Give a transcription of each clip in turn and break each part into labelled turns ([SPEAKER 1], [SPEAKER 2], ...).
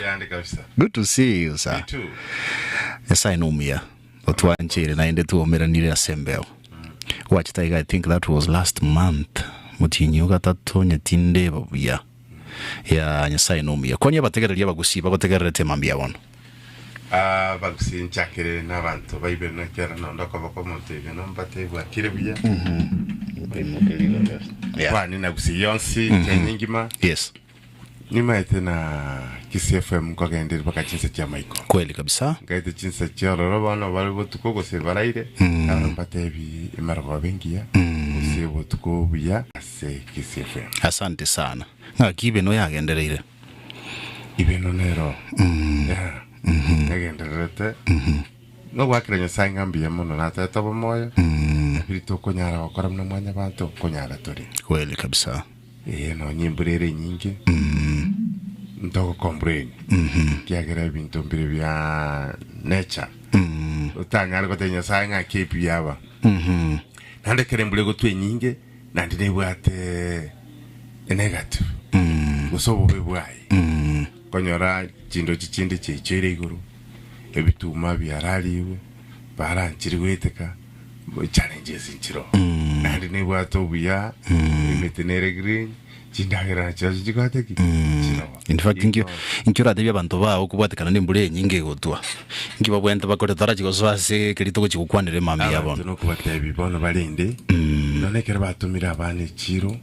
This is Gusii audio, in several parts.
[SPEAKER 1] Yande kabisa.
[SPEAKER 2] Good to see you sir.
[SPEAKER 1] Me too.
[SPEAKER 2] Nyasaye nomuya otwancheire naende twomeranire ase embeo. Gwachete iga I think that was last month motienyi o gatato onye tindeba buya. Ya Nyasaye nomuya. Kwani abategereria abagusii bagotegererete mambia bono.
[SPEAKER 1] Ah, bagusii nchakire nabanto baibe nekero nonde okoboko omonto oibe nombatebi bwakire buya.
[SPEAKER 2] Yeah.
[SPEAKER 1] Kwani na gusii yonsi Kenya engima.
[SPEAKER 2] Yes.
[SPEAKER 1] Nimaete na Kisii FM nkogenderia mpaka chinsa chia maiko.
[SPEAKER 2] Kweli kabisa.
[SPEAKER 1] Nkaete chinsa chia ororo bono bare botuko gose baraire nabo mbatebi emerogoba engiya gose obotuko obuya ase Kisii FM.
[SPEAKER 2] Asante sana. Ng'aki ibeno yagendereire?
[SPEAKER 1] Ibeno nero yeah, yagendererete nogoakera Nyasaye ng'a mbuya mono natete obomoyo nabiri tokonyara gokora buna mwanyabanto nkonyara tore.
[SPEAKER 2] Kweli kabisa.
[SPEAKER 1] Ee, nonya embura ere enyinge, ntogo complain, ekiagera ebinto mbire bia nature. Otanyare gotebia Nyasaye ng'a ki ebi biaba. Naende ekero embura egotwa enyinge, naende nebwate enegative, gose obobe bwaye. Okonyora chindoche chinde chiaichoire igoro, ebituma biararigwe, baranchire goeteka. Challenges nchiro naende nebwate obuya emete nere green chindagera nachirochio chikote ki chiro
[SPEAKER 2] In fact, nkio nkio oratebie abanto bao kobwatekana na embura enyinge egotwa nki babwenerete bakore torachi gosoa ase ekeri togochi gokwanera emambia
[SPEAKER 1] abanto
[SPEAKER 2] bono.
[SPEAKER 1] nokobatebi bono barende nonye ekero batomire abana echiro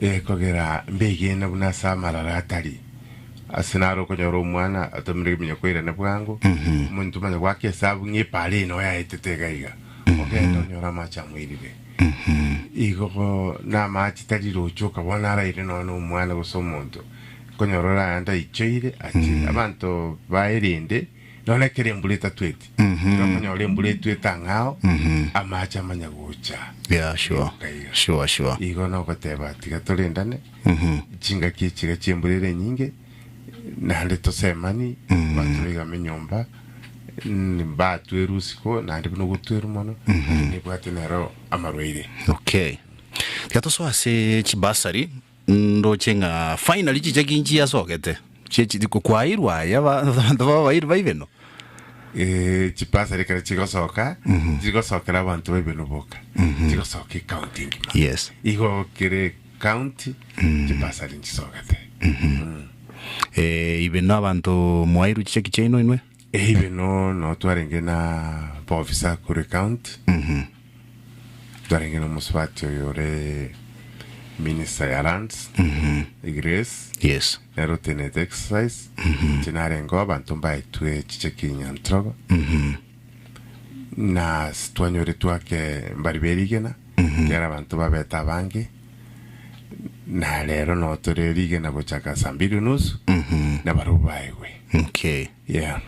[SPEAKER 1] ekogera mbegena buna ase amarara atari ase naro okonyora omwana atomire eminyo koirana bwango omonto omanye goaka esabu ng'a epara eye noyo yaetete iga iga ogenda onyore amache amoirire igo bo na amache tari roche okabona araire nonya na omwana gose omonto okonyora ore aande aichoire ache abanto baerende nonya ekero embura etatweti ekero okonyora embura etwete ang'ao amache amanya gocha
[SPEAKER 2] Yeah, sure.
[SPEAKER 1] Iga iga.
[SPEAKER 2] Sure, sure.
[SPEAKER 1] Igo nogoteba tiga torendane Chingaki echiga chi'embura ere enyinge, naende tosemani, abanto baigame nyomba, mbatwerwe isiko, naende buna ogotwerwa mono, nebwate nero amarwaire.
[SPEAKER 2] Okay. Tiga tosoe ase chibasari, ndoche ng'a finally chicheki nchiasogete. Chie- kwairwe aya ba- abanto babairwe baibeno.
[SPEAKER 1] Eh, chibasari ekero chigosoka, chigosokera abanto baibeno boka, chigosoka ecounty engima.
[SPEAKER 2] Yes.
[SPEAKER 1] Igo kere County, chibasari nchisogete.
[SPEAKER 2] Eh, ibe nabanto mwairwe chicheki chiaino inwe?
[SPEAKER 1] Eh, ibe no no twarenge na baofisa korwa ecounty twarenge na omosubati oyo ore minister ya lands Grace
[SPEAKER 2] Yes.
[SPEAKER 1] nere otenenete exercise inche narengeo abanto mbaetwe chicheki Nyantrogo Na twanyoretwe ake mbari be rigena, ekiagera abanto babete abange, na rero noo tore rigena gochaka saa mbili unusu, na barabwo baegwe.
[SPEAKER 2] Okay.
[SPEAKER 1] Yeah.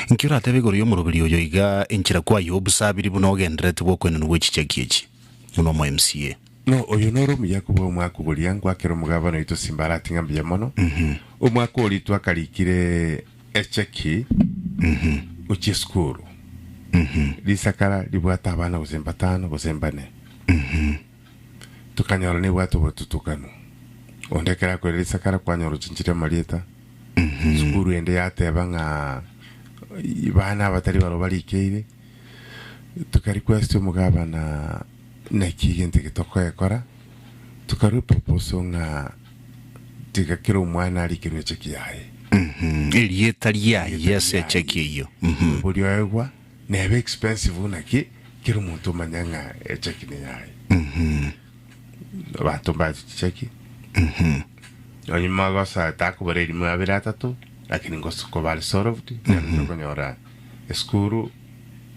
[SPEAKER 2] Inki oratebe igoro y'omoroberi oyo iga enchera kwaye obosabiri buna ogendererete bw'okoenanwa gwe chicheki echi buna omo MCA?
[SPEAKER 1] No, oyo noro omuya kobua omwaka oria ngwakera omogabana oito Simba arati ng'a mbuya mono. Omwaka oria twakarikire Echeki gochia esukuru. Risakara ribwate abana gose mbatano gose mbane. Tokanyora nebwate obotutukanu. Onde ekero akoira risakara kwanyora ochinchire amarieta. Sukuru ende yateba ng'a bana abatari barobwo barikeire. Toka request omogabana naki egento eke tokoekora, tokarua eproposal ng'a tiga kera omwana arikerwe echeki yaye.
[SPEAKER 2] Erieta riaye ase echeki eyio.
[SPEAKER 1] Omoibori oegwa nebe expensive naki kera omonto omanya ng'a echeki neyaye. Abanto mbache chicheki. Nonye gosa takobora erimo abere atato lakini ngosa koba solved nero tokonyora esukuru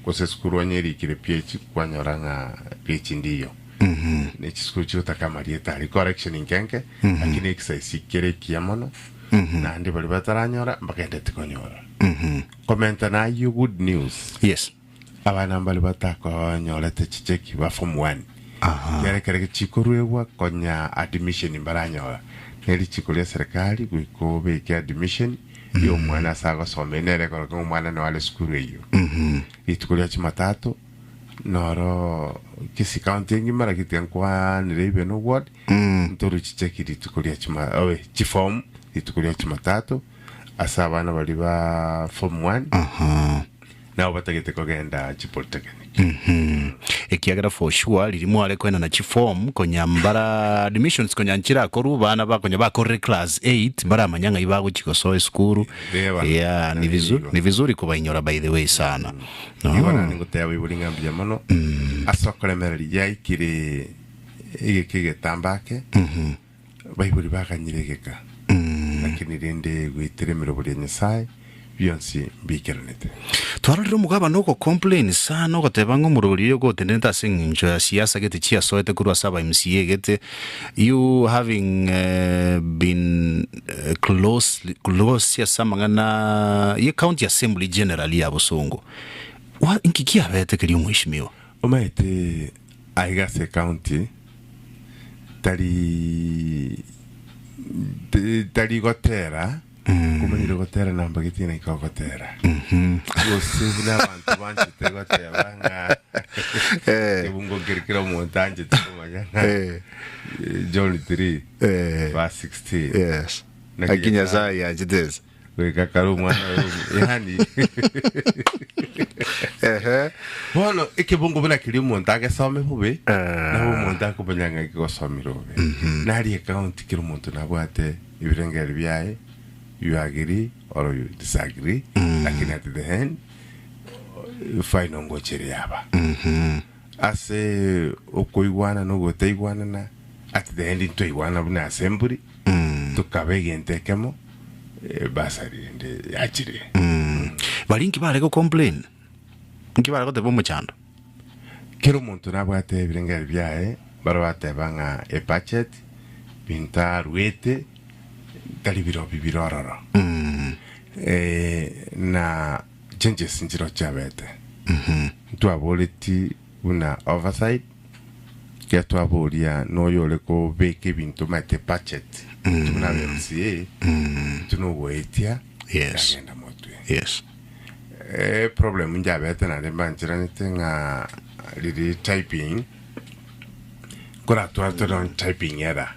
[SPEAKER 1] gose esukuru onye erikire PH kwanyora ng'a PH ndiyo. Ne chisukuru chigotaka amarieta aria correction nke nke lakini exercise kere ekiya mono naende baria bataranyora mbagendete konyora. Komenta nayio good news.
[SPEAKER 2] Yes.
[SPEAKER 1] Abana mbare batakonyorete chicheki ba form one. Ekiagera ekero chikoruegwa konya admission mbaranyora. Ne richiko ria serikali goika obeke admission ya omwana ase agosoma ere nere ekoroka ng'a omwana noo are esukuru eyio. Rituko ria jumatatu noro Kisii county engima lakini tiga nkwanere Ibeno ward ntorwe chicheki rituko ria juma oe chiform rituko ria jumatatu. Ase abana baria ba form one
[SPEAKER 2] Aha.
[SPEAKER 1] nabo batagete kogenda chipolytechnic.
[SPEAKER 2] Mhm. Ekiagera for sure riria mware koenana chiform konya mbara admissions konya nchirakorwa bana bakonya bakorire class 8 mbaramanya ng'ai bagochi gosoa esukuru.
[SPEAKER 1] Reba.
[SPEAKER 2] Yeah, ni vizu,
[SPEAKER 1] Igo.
[SPEAKER 2] ni vizuri kobainyora by the way sana.
[SPEAKER 1] Igo
[SPEAKER 2] Oh.
[SPEAKER 1] nane ngoteba ibori ng'a mbuya mono ase okoremereria yaikire egeka egetambe ake Baibori baganyire egeka, lakini rende goetera emerobo ria Nyasae bionsi mbikeranete.
[SPEAKER 2] Twarorire omogabana ogocomplain sana ogoteba ng'a omorori oyo ogotenenete ase eng'encho ya siasa gete chiasoete korwa ase aba MCA gete you having been closely close ase amang'ana ye county assembly generally ya Bosongo wa inki kiabete keria omweshimiwa?
[SPEAKER 1] Omanyete aiga ase ecounty tari tari gotera komanyire gotera namba gete naki ogotera gose buna abanto banchete goteba ng'a kebungo nkeri kera omonto anchete komanya ng'a John 3 verse 16
[SPEAKER 2] Yes.
[SPEAKER 1] Naki
[SPEAKER 2] Naki
[SPEAKER 1] Nyasaye
[SPEAKER 2] Nyasaye yanchete ense.
[SPEAKER 1] Goika kare omwana oyo yani
[SPEAKER 2] Ehe.
[SPEAKER 1] bono ekebungo buna keria omonto agesome bobe
[SPEAKER 2] Eh.
[SPEAKER 1] nabo omonto akomanya ng'a ekegosomire bobe nari ekaunti kera omonto nabwate ebirengererio biaye you agree or you disagree lakini at the end final ngocha ere yaba ase okoigwana na ogotaigwanana at the end ntwaigwana buna assembly tokaba egento ekemo Ebasari ende yachire.
[SPEAKER 2] Baria inki bare gocomplain? Inki bare goteba omochando?
[SPEAKER 1] Kera omonto nabwate ebirengererio biaye, baria bateba ng'a ebudget binto aruete tari birobi bire ororo. Na changes nchiro chiabete. Ntwaboreti buna oversight, Ekero twaboria noyo ore kobeka ebinto omanyete budget intwe buna aba MCA intwe nogoetia
[SPEAKER 2] Yes.
[SPEAKER 1] yagenda motwe.
[SPEAKER 2] Yes.
[SPEAKER 1] Eh, problem njabete naende mbancheranete ng'a riri typing koratware tore on typing error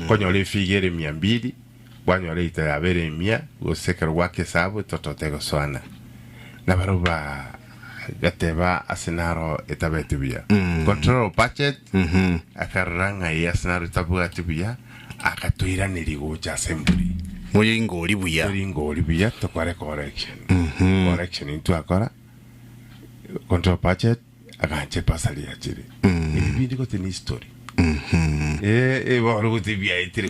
[SPEAKER 1] konyora efiga ere mia mbili Kwanyora eita yabeire emia, gose ekero gwaka esabu etotote egosoana. Na barabwo bagateba ase naro etabeti buya. Control of budget akarora ng'a eye ase naro etabwati buya, akatoiraneria gocha ase embori.
[SPEAKER 2] Moyeingori buya.
[SPEAKER 1] Toringori buya tokore correction. Correction intwakora, control budget agancha ebasari yachire. Ebi binde gote ni history. Eh, eh, bono gote biaetire.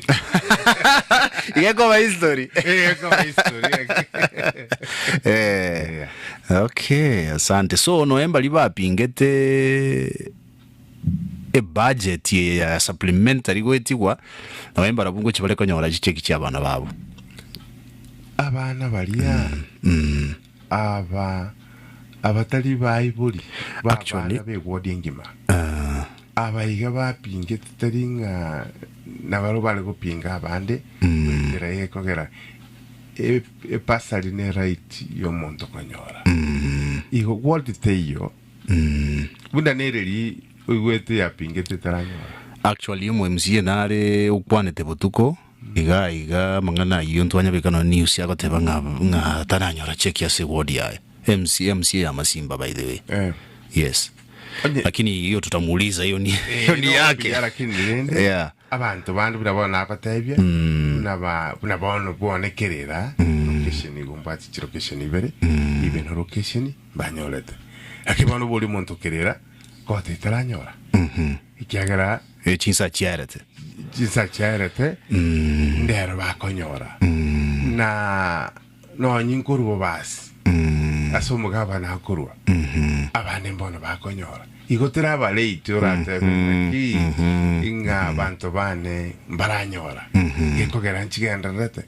[SPEAKER 2] Igekoba history.
[SPEAKER 1] Eh, ekoba history.
[SPEAKER 2] Eh, okay, asante. So noe mbari bapingete ebudget eye ya supplementary goetigwa, noe mbarabwo ngochia bare konyora chicheki chia abana babo.
[SPEAKER 1] Abana baria Aba abatari baibori
[SPEAKER 2] Actually-
[SPEAKER 1] b'abana b'egwodi engima, aba iga bapingete tari ng'a nabarabwo bare gopinga abande, goetera egekogera e- ebasari ne right y'omonto konyora. Igo ward teiyo, buna nereri oigwete yapingete etaranyora.
[SPEAKER 2] Actually omo MCA nare okwanete botuko Iga iga amang'ana ayio ntwanyabeka nonya news agoteba ng'a ng'a taranyora cheki ase ward yaye. MC MCA ya Masimba by the way.
[SPEAKER 1] Eh.
[SPEAKER 2] Yes.
[SPEAKER 1] Onye-
[SPEAKER 2] Lakini hiyo tutamuuliza hiyo ni hiyo ni yake.
[SPEAKER 1] Lakini rende
[SPEAKER 2] Yeah.
[SPEAKER 1] abanto bande buna bono nabatebia buna ba- buna bono bwonekerera location igo mbwate chilocation ibere ibe no location banyorete lakini bono bori omonto kerera kote taranyora ekiagera
[SPEAKER 2] Eh, chinsa chiarete.
[SPEAKER 1] Chinsa chiaerete ndero bakonyora na nonye nkorwa basi ase omogabana akorwa abande mbono bakonyora igo teraba late oratebe naki ing'a abanto bane mbaranyora gekogera nchigendererete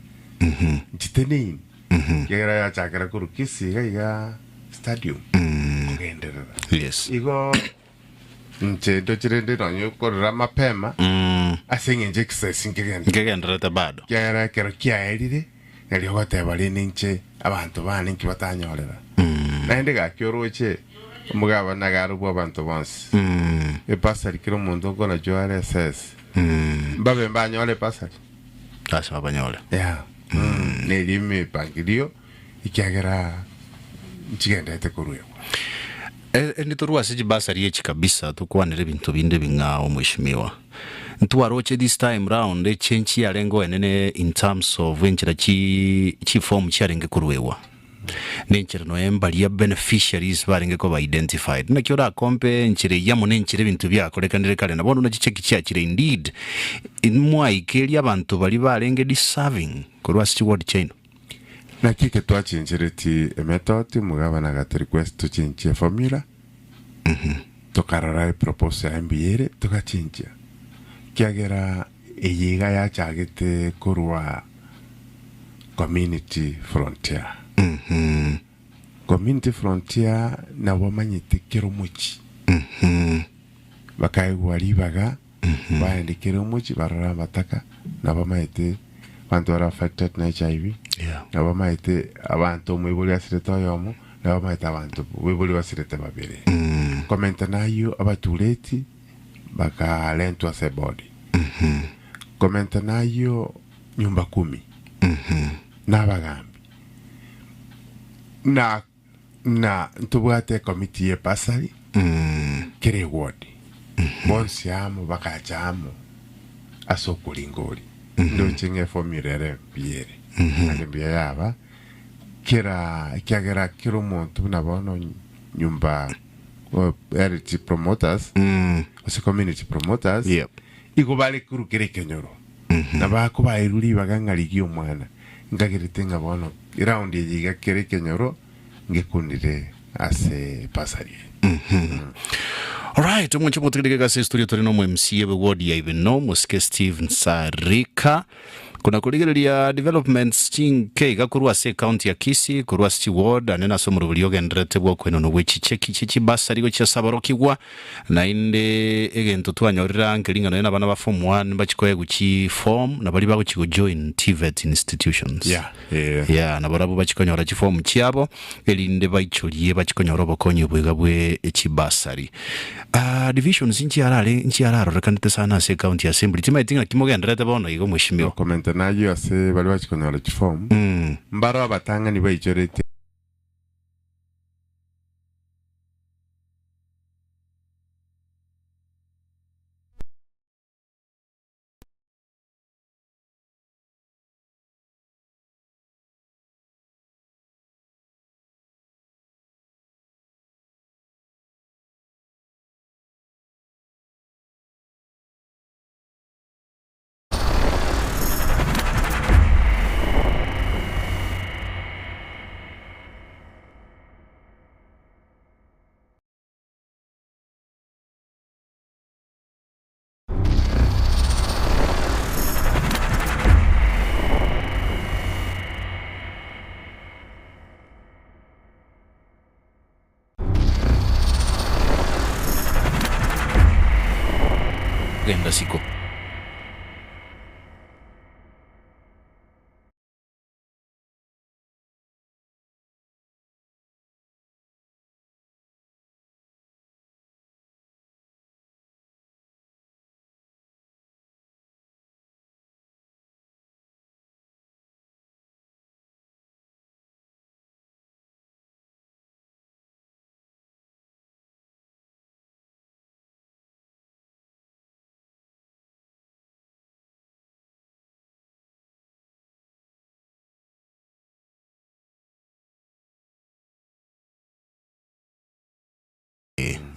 [SPEAKER 1] nchiteneini Ekiagera yachakera korwa Kisii iga iga stadium kogenderera
[SPEAKER 2] Yes.
[SPEAKER 1] igo Inche ndoche rende nonya okorora mapema ase eng'encho exercise nkegenda
[SPEAKER 2] Nkegendererete bado.
[SPEAKER 1] ekiagera ekero kiaerire nario ogoteba rende inche abanto bane inki batanyorera naende gaki oroche omogabana iga arobwo abanto bonsi ebasari kera omonto okonachwa are esese mbabe mbanyore ebasari
[SPEAKER 2] Ase babanyore.
[SPEAKER 1] Yeah. Neri emepangilio ekiagera nchigenderete koruegwa.
[SPEAKER 2] Endi torwe ase chibasari echi kabisa tokwanere ebinto binde bing'ao mweshimiwa. Ntwaroche this time round echange yarenge enene in terms of enchera chi chiform chiarenge koruegwa. Na enchera noe mbaria beneficiaries barenge koba identified. Naki orakompe enchera eyio amo na enchera ebinto biakorekanire kare na bono buna chicheki chiachire indeed mwaikeria abanto baria barenge deserving korwa ase chiward chiaino.
[SPEAKER 1] Naki eke twachenchereti emethod, omogabana agatu request tochenchie formula, tokarora eproposal yaye mbuya ere, togachenchia. Ekiagera eye iga yachagete korwa community frontier. Community frontier nabo bamanyete kera omochie. Bakaegwa ribaga, baende kera omochie barore amataka, nabo bamaete abanto bare affected na HIV,
[SPEAKER 2] Yeah.
[SPEAKER 1] nabo bamaete abanto omoibori asirete oyomo, nabo bamaete abanto omoibori basirete babere. Komenta nayio abatureti bakarentwa ase ebodi. Komenta nayio nyumba kumi na abagambi na na ntobwate ekomiti y'ebasari kera eward bonsi amo bagacha amo ase okoringa oria ndoche ng'a eformula ere mbuya ere naende mbuya yaba kera ekiagera kera omonto buna bono nyumba health promoters gose community promoters
[SPEAKER 2] Yep.
[SPEAKER 1] igo bare korwa kera ekenyoro na bakobaerwa ribaga ng'a rigia omwana nkagerete ng'a bono eround eye iga kera ekenyoro ngekunire ase bursary eye.
[SPEAKER 2] Alright, omwanche motegereke gase estudio tore nomo MC ebe ward ya Ibeno, mosike Steve Nsarika. Kona korigereria developments chinke iga korwa ase ecounty ya Kisii, korwa ase chiward ane nase omorobori ogendererete bw'okoenanwa bwe chicheki chie chibasari gochia ase aborokigwa. Naende egento twanyorire aa nkeri ng'a nonya nabana ba form one mbachie koegwa chiform na baria bagochia gojoin TVET institutions.
[SPEAKER 1] Yeah, eh.
[SPEAKER 2] Yeah, nabarabwo bachie konyora chiform chiabo erinde baichorie bachie konyora obokonyi obo iga bwe chibasari. Ah, divisions nchiarare nchiararorekanete sana ase ecounty assembly timaeti ng'aki mogendererete bono iga omweshimiwa.
[SPEAKER 1] Okomenta nayio ase baria bachia konyora chiform, mbaro abatang'ani baichoretie.
[SPEAKER 2] Genda siko.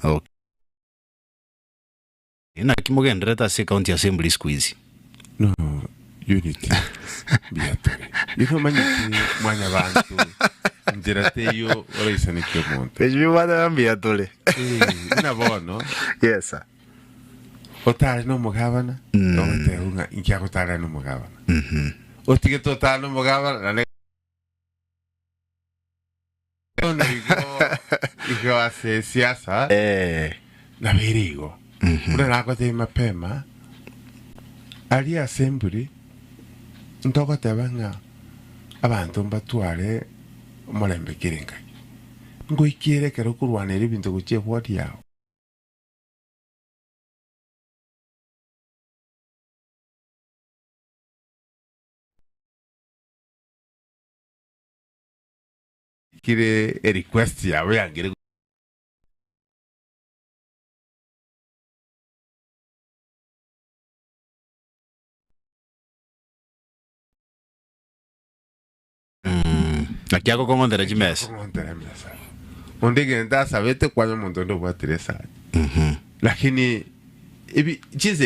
[SPEAKER 2] Okay. Naki mogendererete ase county assembly siku hizi?
[SPEAKER 1] No, unity mbuya tore. Nigo omanyete mwanyabanto nchera teiyo oraisanekie omonto.
[SPEAKER 2] Eki bibwate mbuya tore.
[SPEAKER 1] Eh, buna bono
[SPEAKER 2] Yes sir.
[SPEAKER 1] otare na omogabana ogoteba ng'a inki agotarera na omogabana. Otigete otare na omogabana naende Bono igo igo ase esiasa
[SPEAKER 2] Eh.
[SPEAKER 1] nabeire igo. Buna nagotebia mapema aria assembly ntogoteba ng'a abanto mbatware omorembe kera engaki. Ngoikere ekero okorwanera ebinto gochia eward yao. Kire erequest yabo yangire.
[SPEAKER 2] Naki agokong'ontera chimesa.
[SPEAKER 1] Kong'ontera emesa. Onde egento asabete kwanya omonto onde obwatire esati. Lakini ebi chinsa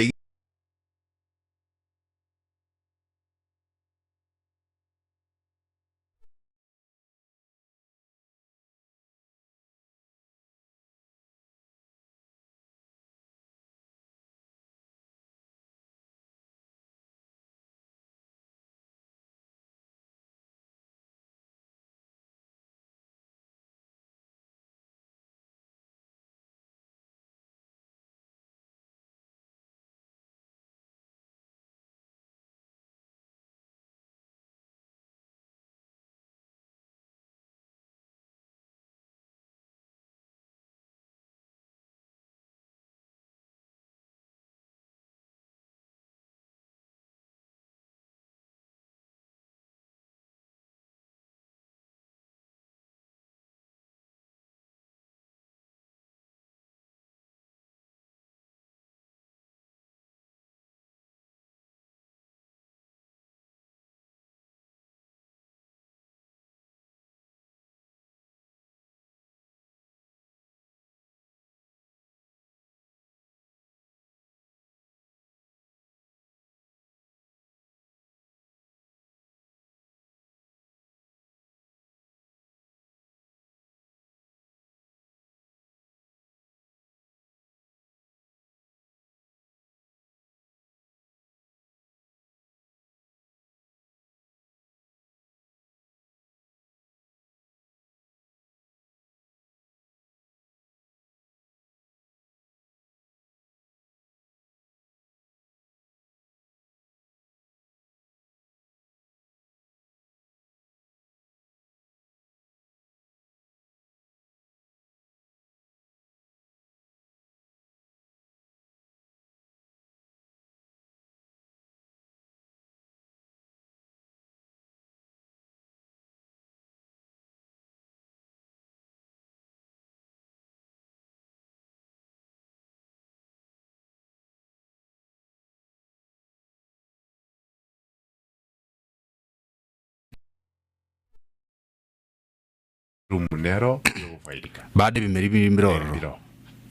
[SPEAKER 1] Room nero yogofaidika.
[SPEAKER 2] Bado ebimeri biri mbire ororo.
[SPEAKER 1] Mbiro.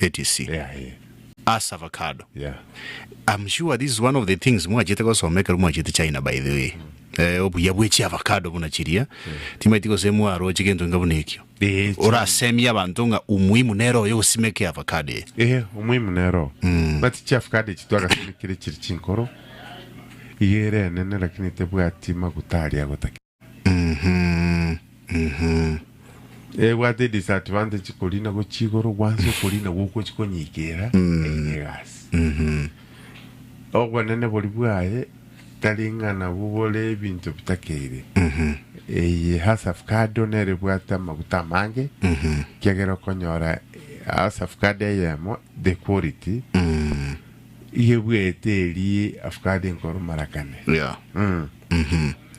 [SPEAKER 2] ATC.
[SPEAKER 1] Yeah, yeah.
[SPEAKER 2] As avocado.
[SPEAKER 1] Yeah.
[SPEAKER 2] I'm sure this is one of the things mwachete gosoma ekero mwachete China by the way. Eh, obuya bwe chiavocado buna chiria. Timaeti gose mwaroche gento inga buna ekio.
[SPEAKER 1] Eh,
[SPEAKER 2] Orasemie abanto ng'a umuhimu nere oyo osimeke avocado eye.
[SPEAKER 1] Eh, umuhimu nero. But chiavocado echi twagasimekire chiri chinkoro. Iga ere enene lakini tebwati maguta aria agotake. Ebwate disadvantage korina gochia igoro gwansa okorina gogochia konyikera eye egasi. Obonene boria bwaye tari ng'a nabwo bore ebinto bitakeire. Eye has avocado nere ebwate amaguta amange ekiagera okonyora has avocado eyemo the quality iga ebwete eria avocado enkoro mara kane.
[SPEAKER 2] Yeah.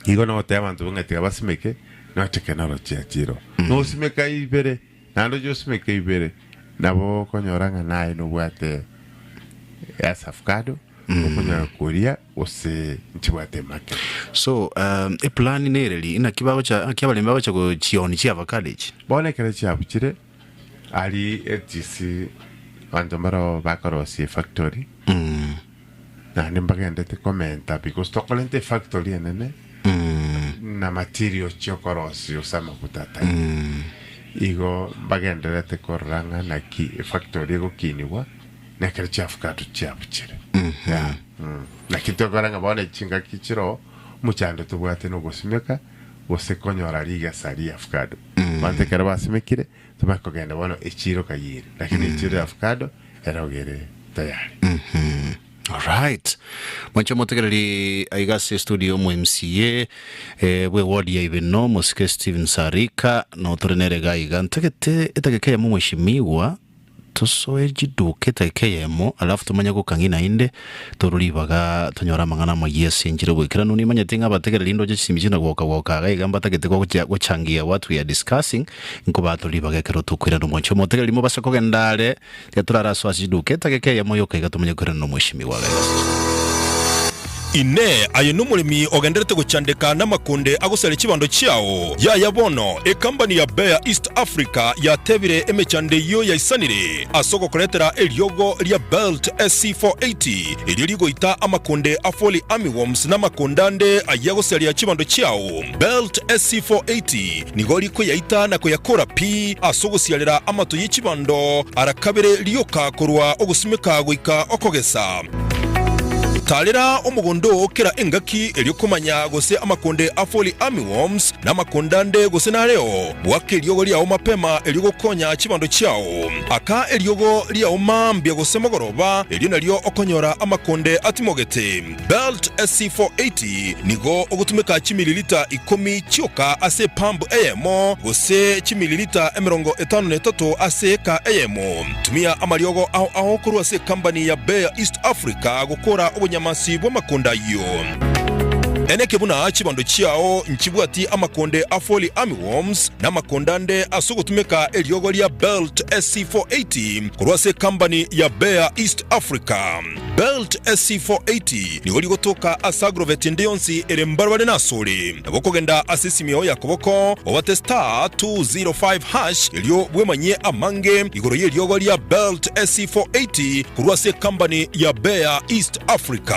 [SPEAKER 1] Igo nogotebia abanto ng'a tiga basimeke, nocheke noro chiachiro. Nosimeka ibere, naende oche osimeke ibere, nabo okonyora ng'a naye nobwate as avocado, okonyora koria gose nchibwate market.
[SPEAKER 2] So, um, eplan nereri, inaki bagocha, inaki abaremi bagocha gochioni chiavocado echi?
[SPEAKER 1] Bono ekero chiabuchire, aria ATC abanto mbaro bakorosia efactory, Naende mbagendete komenta because tokorenta efactory enene na material chiokorosia ase amaguta atari. Igo mbagendererete korora ng'a naki efactory egokinigwa na ekero chiavocado chiabuchire. Yeah. Mm. Naki tokora ng'a bono chingaki chiroo omochando tobwate na ogosimeka gose konyora rigesa ria avocado. Abanto ekero basimekire tibakogenda bono echiro kayire lakini echiro ya avocado erogere tayari.
[SPEAKER 2] Alright. Mwanche omotegereri aiga ase estudio omo MCA eh, bwe ward ya Ibeno mosike Stephen Sarika no tore nere iga iga ntagete etageka eyemo mweshimiwa. Tosoe chiduka etageka eyemo, alafu tomanye gokang'ina naende, torwe ribaga tonyore amang'ana amayia ase enchera y'oboikeranu. Nimanyete ng'a abategereri ndoche chisimi chinde goka goka iga iga mbatagete gocha gochangia what we are discussing, nkobaa tore ribaga ekero tokoirana omwancho omotegereri mobase kogenda are, tiga torare asoe ase chiduka etageka eyemo yoka iga tomanye koirana na omweshimiwa iga iga ase chiduka.
[SPEAKER 3] Inee! Aye nomoremi ogendererete gochandeka namakonde agosaria chibando chiao? Yaya bono, ekambani ya Bayer East Africa yatebire emechando eyio yaisanire ase ogokoretera eriogo ria Belt SC480 erio rigoita amakonde a Fall Armyworms na amakonde ande ayio agosaria chibando chiao. Belt SC480 nigo rikoyaita na koyakora pi ase ogosiarera amato ye chibando ara kabere rioka korwa ogosimeka goika okogesa. Taarera omogondo oo kera engaki erio komanya gose amakonde a Fall Armyworms na amakonde ande gose nareo. Bwaka eriogo riao mapema erio gokonya chibando chiao. Aka eriogo riao mambia gose mogoroba erio nario okonyora amakonde atimogete. Belt SC480 nigo ogotumeka chimililita ikomi chioka ase epambu eyemo gose chimililita 53 ase eka eyemo. Tumia amariogo ao ao korwa ase ekambani ya Bayer East Africa gokora obonyamasi bw'amakonde ayio. Eneke buna chibando chiao nchibwati amakonde a Fall Armyworms na amakonde ande ase ogotumeka eriogo ria Belt SC480 korwa ase ekambani ya Bayer East Africa. Belt SC480 nigo rigotoka ase Agrovet ende yonsi ere mbarabare nasore. Nabo okogenda ase esimi yao ya koboko obate star 205 hash erio bwemanyie amange igoro y'eriogo ria Belt SC480 korwa ase ekambani ya Bayer East Africa.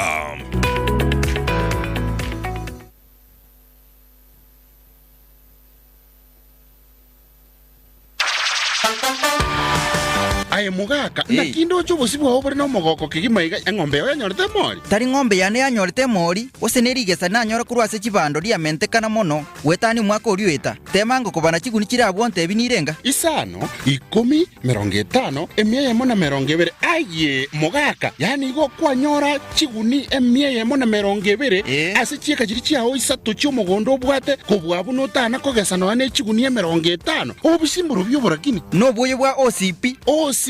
[SPEAKER 4] Aye mogaka, naki ndoche obosio bwao bore nomogoko kegima iga, eng'ombe yao yanyorete emori?
[SPEAKER 5] Tari ng'ombe yane yanyorete emori, gose nerigesa nanyora korwa ase chibando riamentekana mono goetania omwaka oria oeta. Tema ngokobana chiguni chire abwo ontebi nirenga.
[SPEAKER 4] Isano, ikomi, merongo etano, emia eyemo na merongo ebere. Aye mogaka, yaani igo kwanyora chiguni emia eyemo na merongo ebere ase chieka chiria chiao isato chi'omogondo obwate, kobua buna otana kogesa nonya ne chiguni emerongo etano. Obosimboro bi'oborakini.
[SPEAKER 5] Nobwoyo bwa OCP.
[SPEAKER 4] OCP.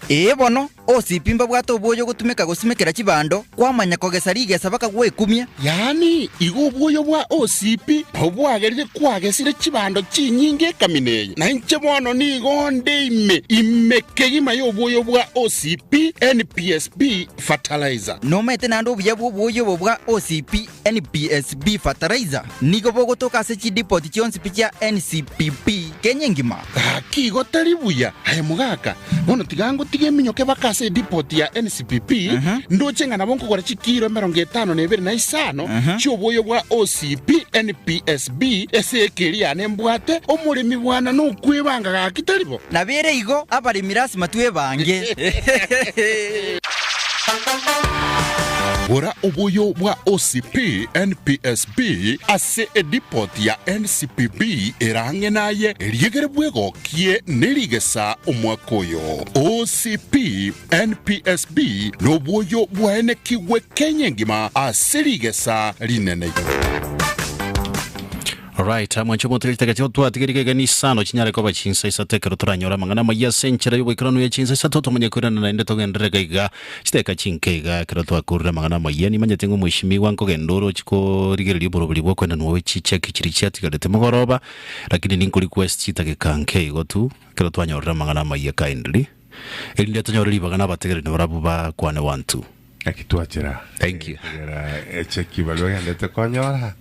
[SPEAKER 5] Ee bono, OCP mbabwate obwoyo gotumeka gosimekera chibando, kwamanya kogesa rigesa bakagwekumia.
[SPEAKER 4] Yaani igo obwoyo bwa OCP nobwagerire kwagesire chibando chinyinge ekamina eye, na inche bono nigo nde ime ime kegima y'obwoyo bwa OCP NPSB Fertilizer.
[SPEAKER 5] Nomaete naende obuya bw'obwoyo obo bwa OCP NPSB Fertilizer nigo bogotoka ase chidipoti chionsi pi chia NCPP Kenya engima.
[SPEAKER 4] Gaki igo tari buya aye mogaka, bono tiga ngotige eminyoke baka ase edipoti ya NCPP, ndoche ng'a nabo nkogora chikiro emerongo etano na ebere na isano chi'obwoyo bwa OCP NPSB ase eka eria yane mbwate, omoremi bwana nokwebanga gaki tari bo?
[SPEAKER 5] Nabo ere igo, abaremi lasima twebange.
[SPEAKER 4] Gora oboyo bwa OCP NPSB ase edipoti ya NCPB ere ang'e naye, eriegere bwegokie nerigesa omwaka oyo. OCP NPSB nobwoyo bwaenekigwe Kenya engima ase rigesa rinene.
[SPEAKER 2] Alright, mwanche omonto chitaka chio twatigerige iga nisano chinyare koba chinsa isato ekero toranyore amang'ana amaya ase enchera y'oboikeranu ya chinsa isato tomanye koirana naende togenderere iga iga chidakika chinke iga ekero twakorire amang'ana amaya nimanyete ng'a omweshimiwa nkogenda ore ochie korigereria oboroberi bwa okoenanwa gwe chicheki chiria chiatigarete mogoroba lakini ninko request chidakika nke igo tu ekero twanyorire amang'ana amaya kindly erinde tonyore ribaga na abategereri nabarabwo bakwane one two.
[SPEAKER 1] Naki twachera
[SPEAKER 2] Thank you.
[SPEAKER 1] Egera echeki baria ogendete konyora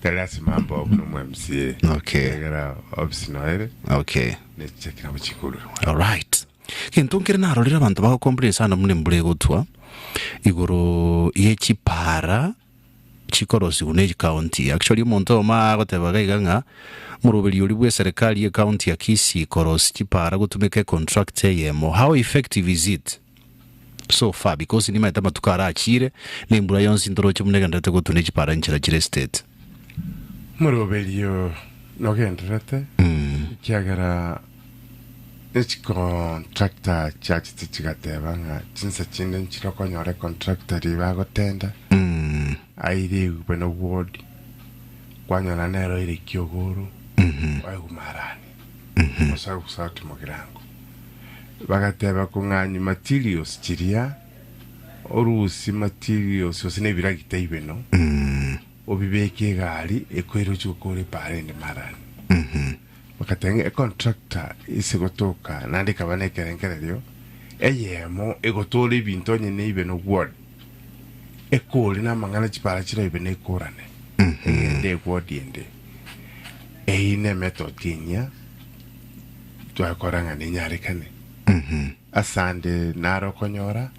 [SPEAKER 1] tari lasima mbe buna omo MCA.
[SPEAKER 2] Okay.
[SPEAKER 1] Egera office noere
[SPEAKER 2] Okay.
[SPEAKER 1] ne chicheki nabo chikorerwa.
[SPEAKER 2] Alright. Gento nkere narorire abanto bagocomplain sana buna embura egotwa igoro ye chipara chikorosigwa ne county. Actually omonto oyomo agoteba iga iga ng'a omoroberi oria bwa eserekari ye county ya Kisii korosia chipara gotumeka econtract eyemo how effective is it? So far because nimaete amatuko arachire na embura yonsi ntoroche buna egendererete gotwa ne chipara nchera chire estate.
[SPEAKER 1] Omoroberio nogendererete ekiagera echicontractor chiachete chigateba ng'a chinsa chinde nchire okonyora econtractor riria bagotenda aire egwe na ward kwanyora nero ere kiogoro oegwa marani gose ogosoa kimogirango. Bagateba kong'anywa materials chiria, orusie materials gose na ebiragita ibeno, obibeke egari ekoire ochie gokora epaara ende marani. Bagateba ng'a econtractor ase gotoka naende ekaba na ekerengererio eyemo egotora ebinto onye na ibeno ward, ekore na amang'ana chipara chire ibeno ekorane, egende eward ende. Eyio ne method enyia twakora ng'a nenyarekane. Asande naro okonyora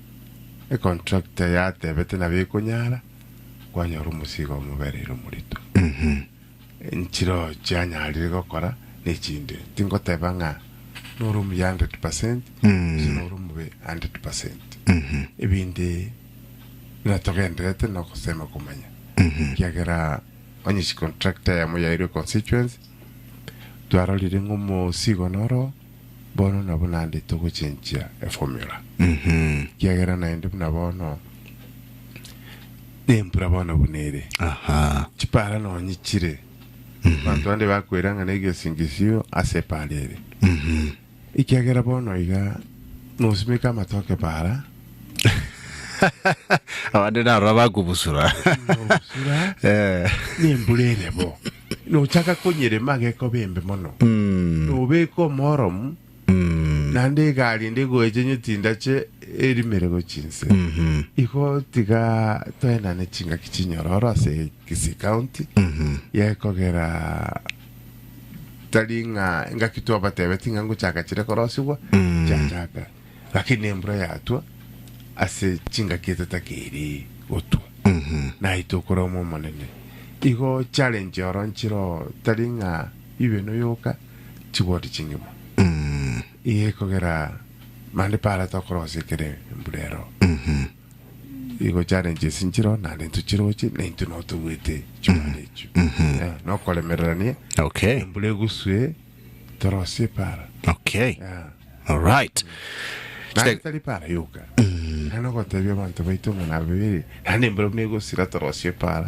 [SPEAKER 1] econtractor yatebete nabo ekonyara, kwanyora omosigo omobereire omorito. Nchiroo chianyarire gokora nechinde. Tingoteba ng'a nore omuya 100% gose nore omobe 100%. Ebinde buna togendererete nogosema komanya. Ekiagera onye chicontractor eyemo yairwe constituency, twarorire ng'a omosigo noro bono nabo naende togochenchia eformula. Ekiagera naende buna bono nembura bono buna ere.
[SPEAKER 2] Aha.
[SPEAKER 1] Chipara nonye chire abanto bande bakwera ng'a negesingisio ase epara ere. Ekiagera bono iga nosimeke amatoke para.
[SPEAKER 2] Abande narora bakobusura.
[SPEAKER 1] Nobusura
[SPEAKER 2] Eh.
[SPEAKER 1] nembura ere bo. Nochaka konyerema gekoba embe mono. Nobeka omoromu naende egari ende egoecha onye tindache erimere gochia inse. Igo tiga toenane chingaki chinyororo ase Kisii County gekogera tari ng'a engaki twabatebetie ng'a ngochaka chire korosigwa chiachaka lakini embura yatwa ase chingaki etatakeiri gotwa naye tokoroma omonene igo challenge oro nchiro tari ng'a ibe noyoka chiward chingima igo ekogera mande para tokorosia ekere embura ero igo challenges nchiro naende ntochiroche na intwe nabo tobwete chibara echio Eh, nokoremererania
[SPEAKER 2] Okay.
[SPEAKER 1] embura egusue torosie epara
[SPEAKER 2] Okay.
[SPEAKER 1] Yeah.
[SPEAKER 2] All right.
[SPEAKER 1] Naende tari para yoka naende ogotebia abanto baito ng'a nababere naende embura buna egosira torosie epara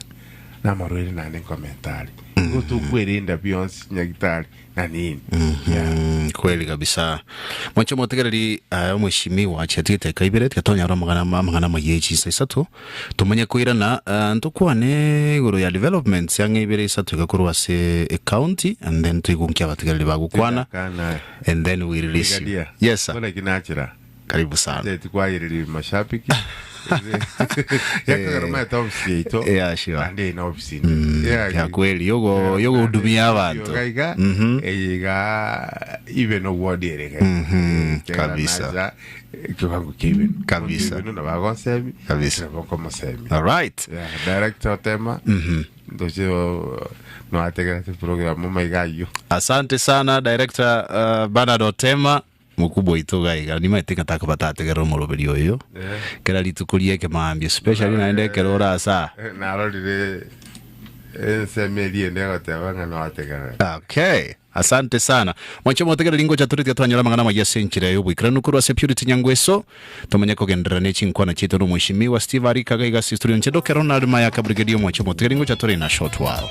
[SPEAKER 1] na amarwaire naende nkomentari igo tokwerenda bionsi nyagitari na nini Yeah.
[SPEAKER 2] Kweli kabisa mwanche omotegereri eh, omweshimiwa chiatigete eka ibere tigatonyora amang'ana amang'ana amaya echinsa isato tomanye koirana eh, ntokwane igoro ya developments ang'e ibere isato iga korwa ase ecounty and then toigunkia abategereri bagokwana
[SPEAKER 1] Kana
[SPEAKER 2] and then we release you.
[SPEAKER 1] Brigadier.
[SPEAKER 2] Yes sir.
[SPEAKER 1] Mbona kinachira
[SPEAKER 2] Karibu sana.
[SPEAKER 1] Teti kwayereri mashabiki yakagera maete ofisi yaito
[SPEAKER 2] Yeah, sure.
[SPEAKER 1] ande ina ofisi inde Yeah,
[SPEAKER 2] Ya kweli yogo yogo hudumia abantu.
[SPEAKER 1] Yoga iga iga ibe no ward ere
[SPEAKER 2] Mhm, kabisa.
[SPEAKER 1] kiwango kia ibeno
[SPEAKER 2] Kabisa.
[SPEAKER 1] Ibeno na bagosemi
[SPEAKER 2] Kabisa.
[SPEAKER 1] na bakomosemi
[SPEAKER 2] All right.
[SPEAKER 1] Yeah, director tema ndoche noategerete program maiga ayio
[SPEAKER 2] Asante sana director Bernard Otema mokubwa oito iga iga nimaete ng'a takobatategerera omoroberi oyo kera rituko ria ekemambia especially naende ekero ore ase aa.
[SPEAKER 1] Narorire ensemo eria ende egoteba ng'a noategerera.
[SPEAKER 2] Okay. Asante sana. Mwanche omotegereri ngocha tore tiga twanyora amang'ana amaya ase enchera y'oboikeranu korwa ase Purity Nyangweso. Tomanye kogenderera ne chinkwana chiaito na omweshimiwa Steve Arika gaiga ase studio inche Ndoke Ronald Mayaka Brigadier omwanche omotegereri ngocha tore in a short while.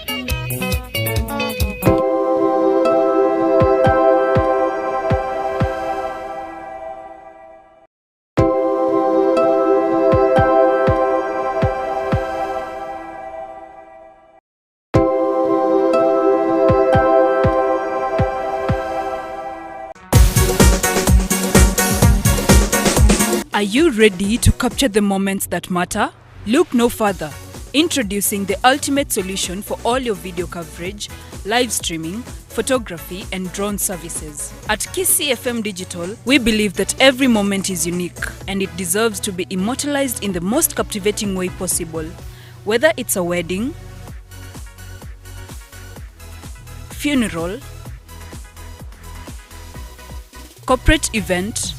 [SPEAKER 6] Are you ready to capture the moments that matter? Look no further. Introducing the ultimate solution for all your video coverage, live streaming, photography, and drone services. At KCFM Digital, we believe that every moment is unique and it deserves to be immortalized in the most captivating way possible. Whether it's a wedding, funeral, corporate event,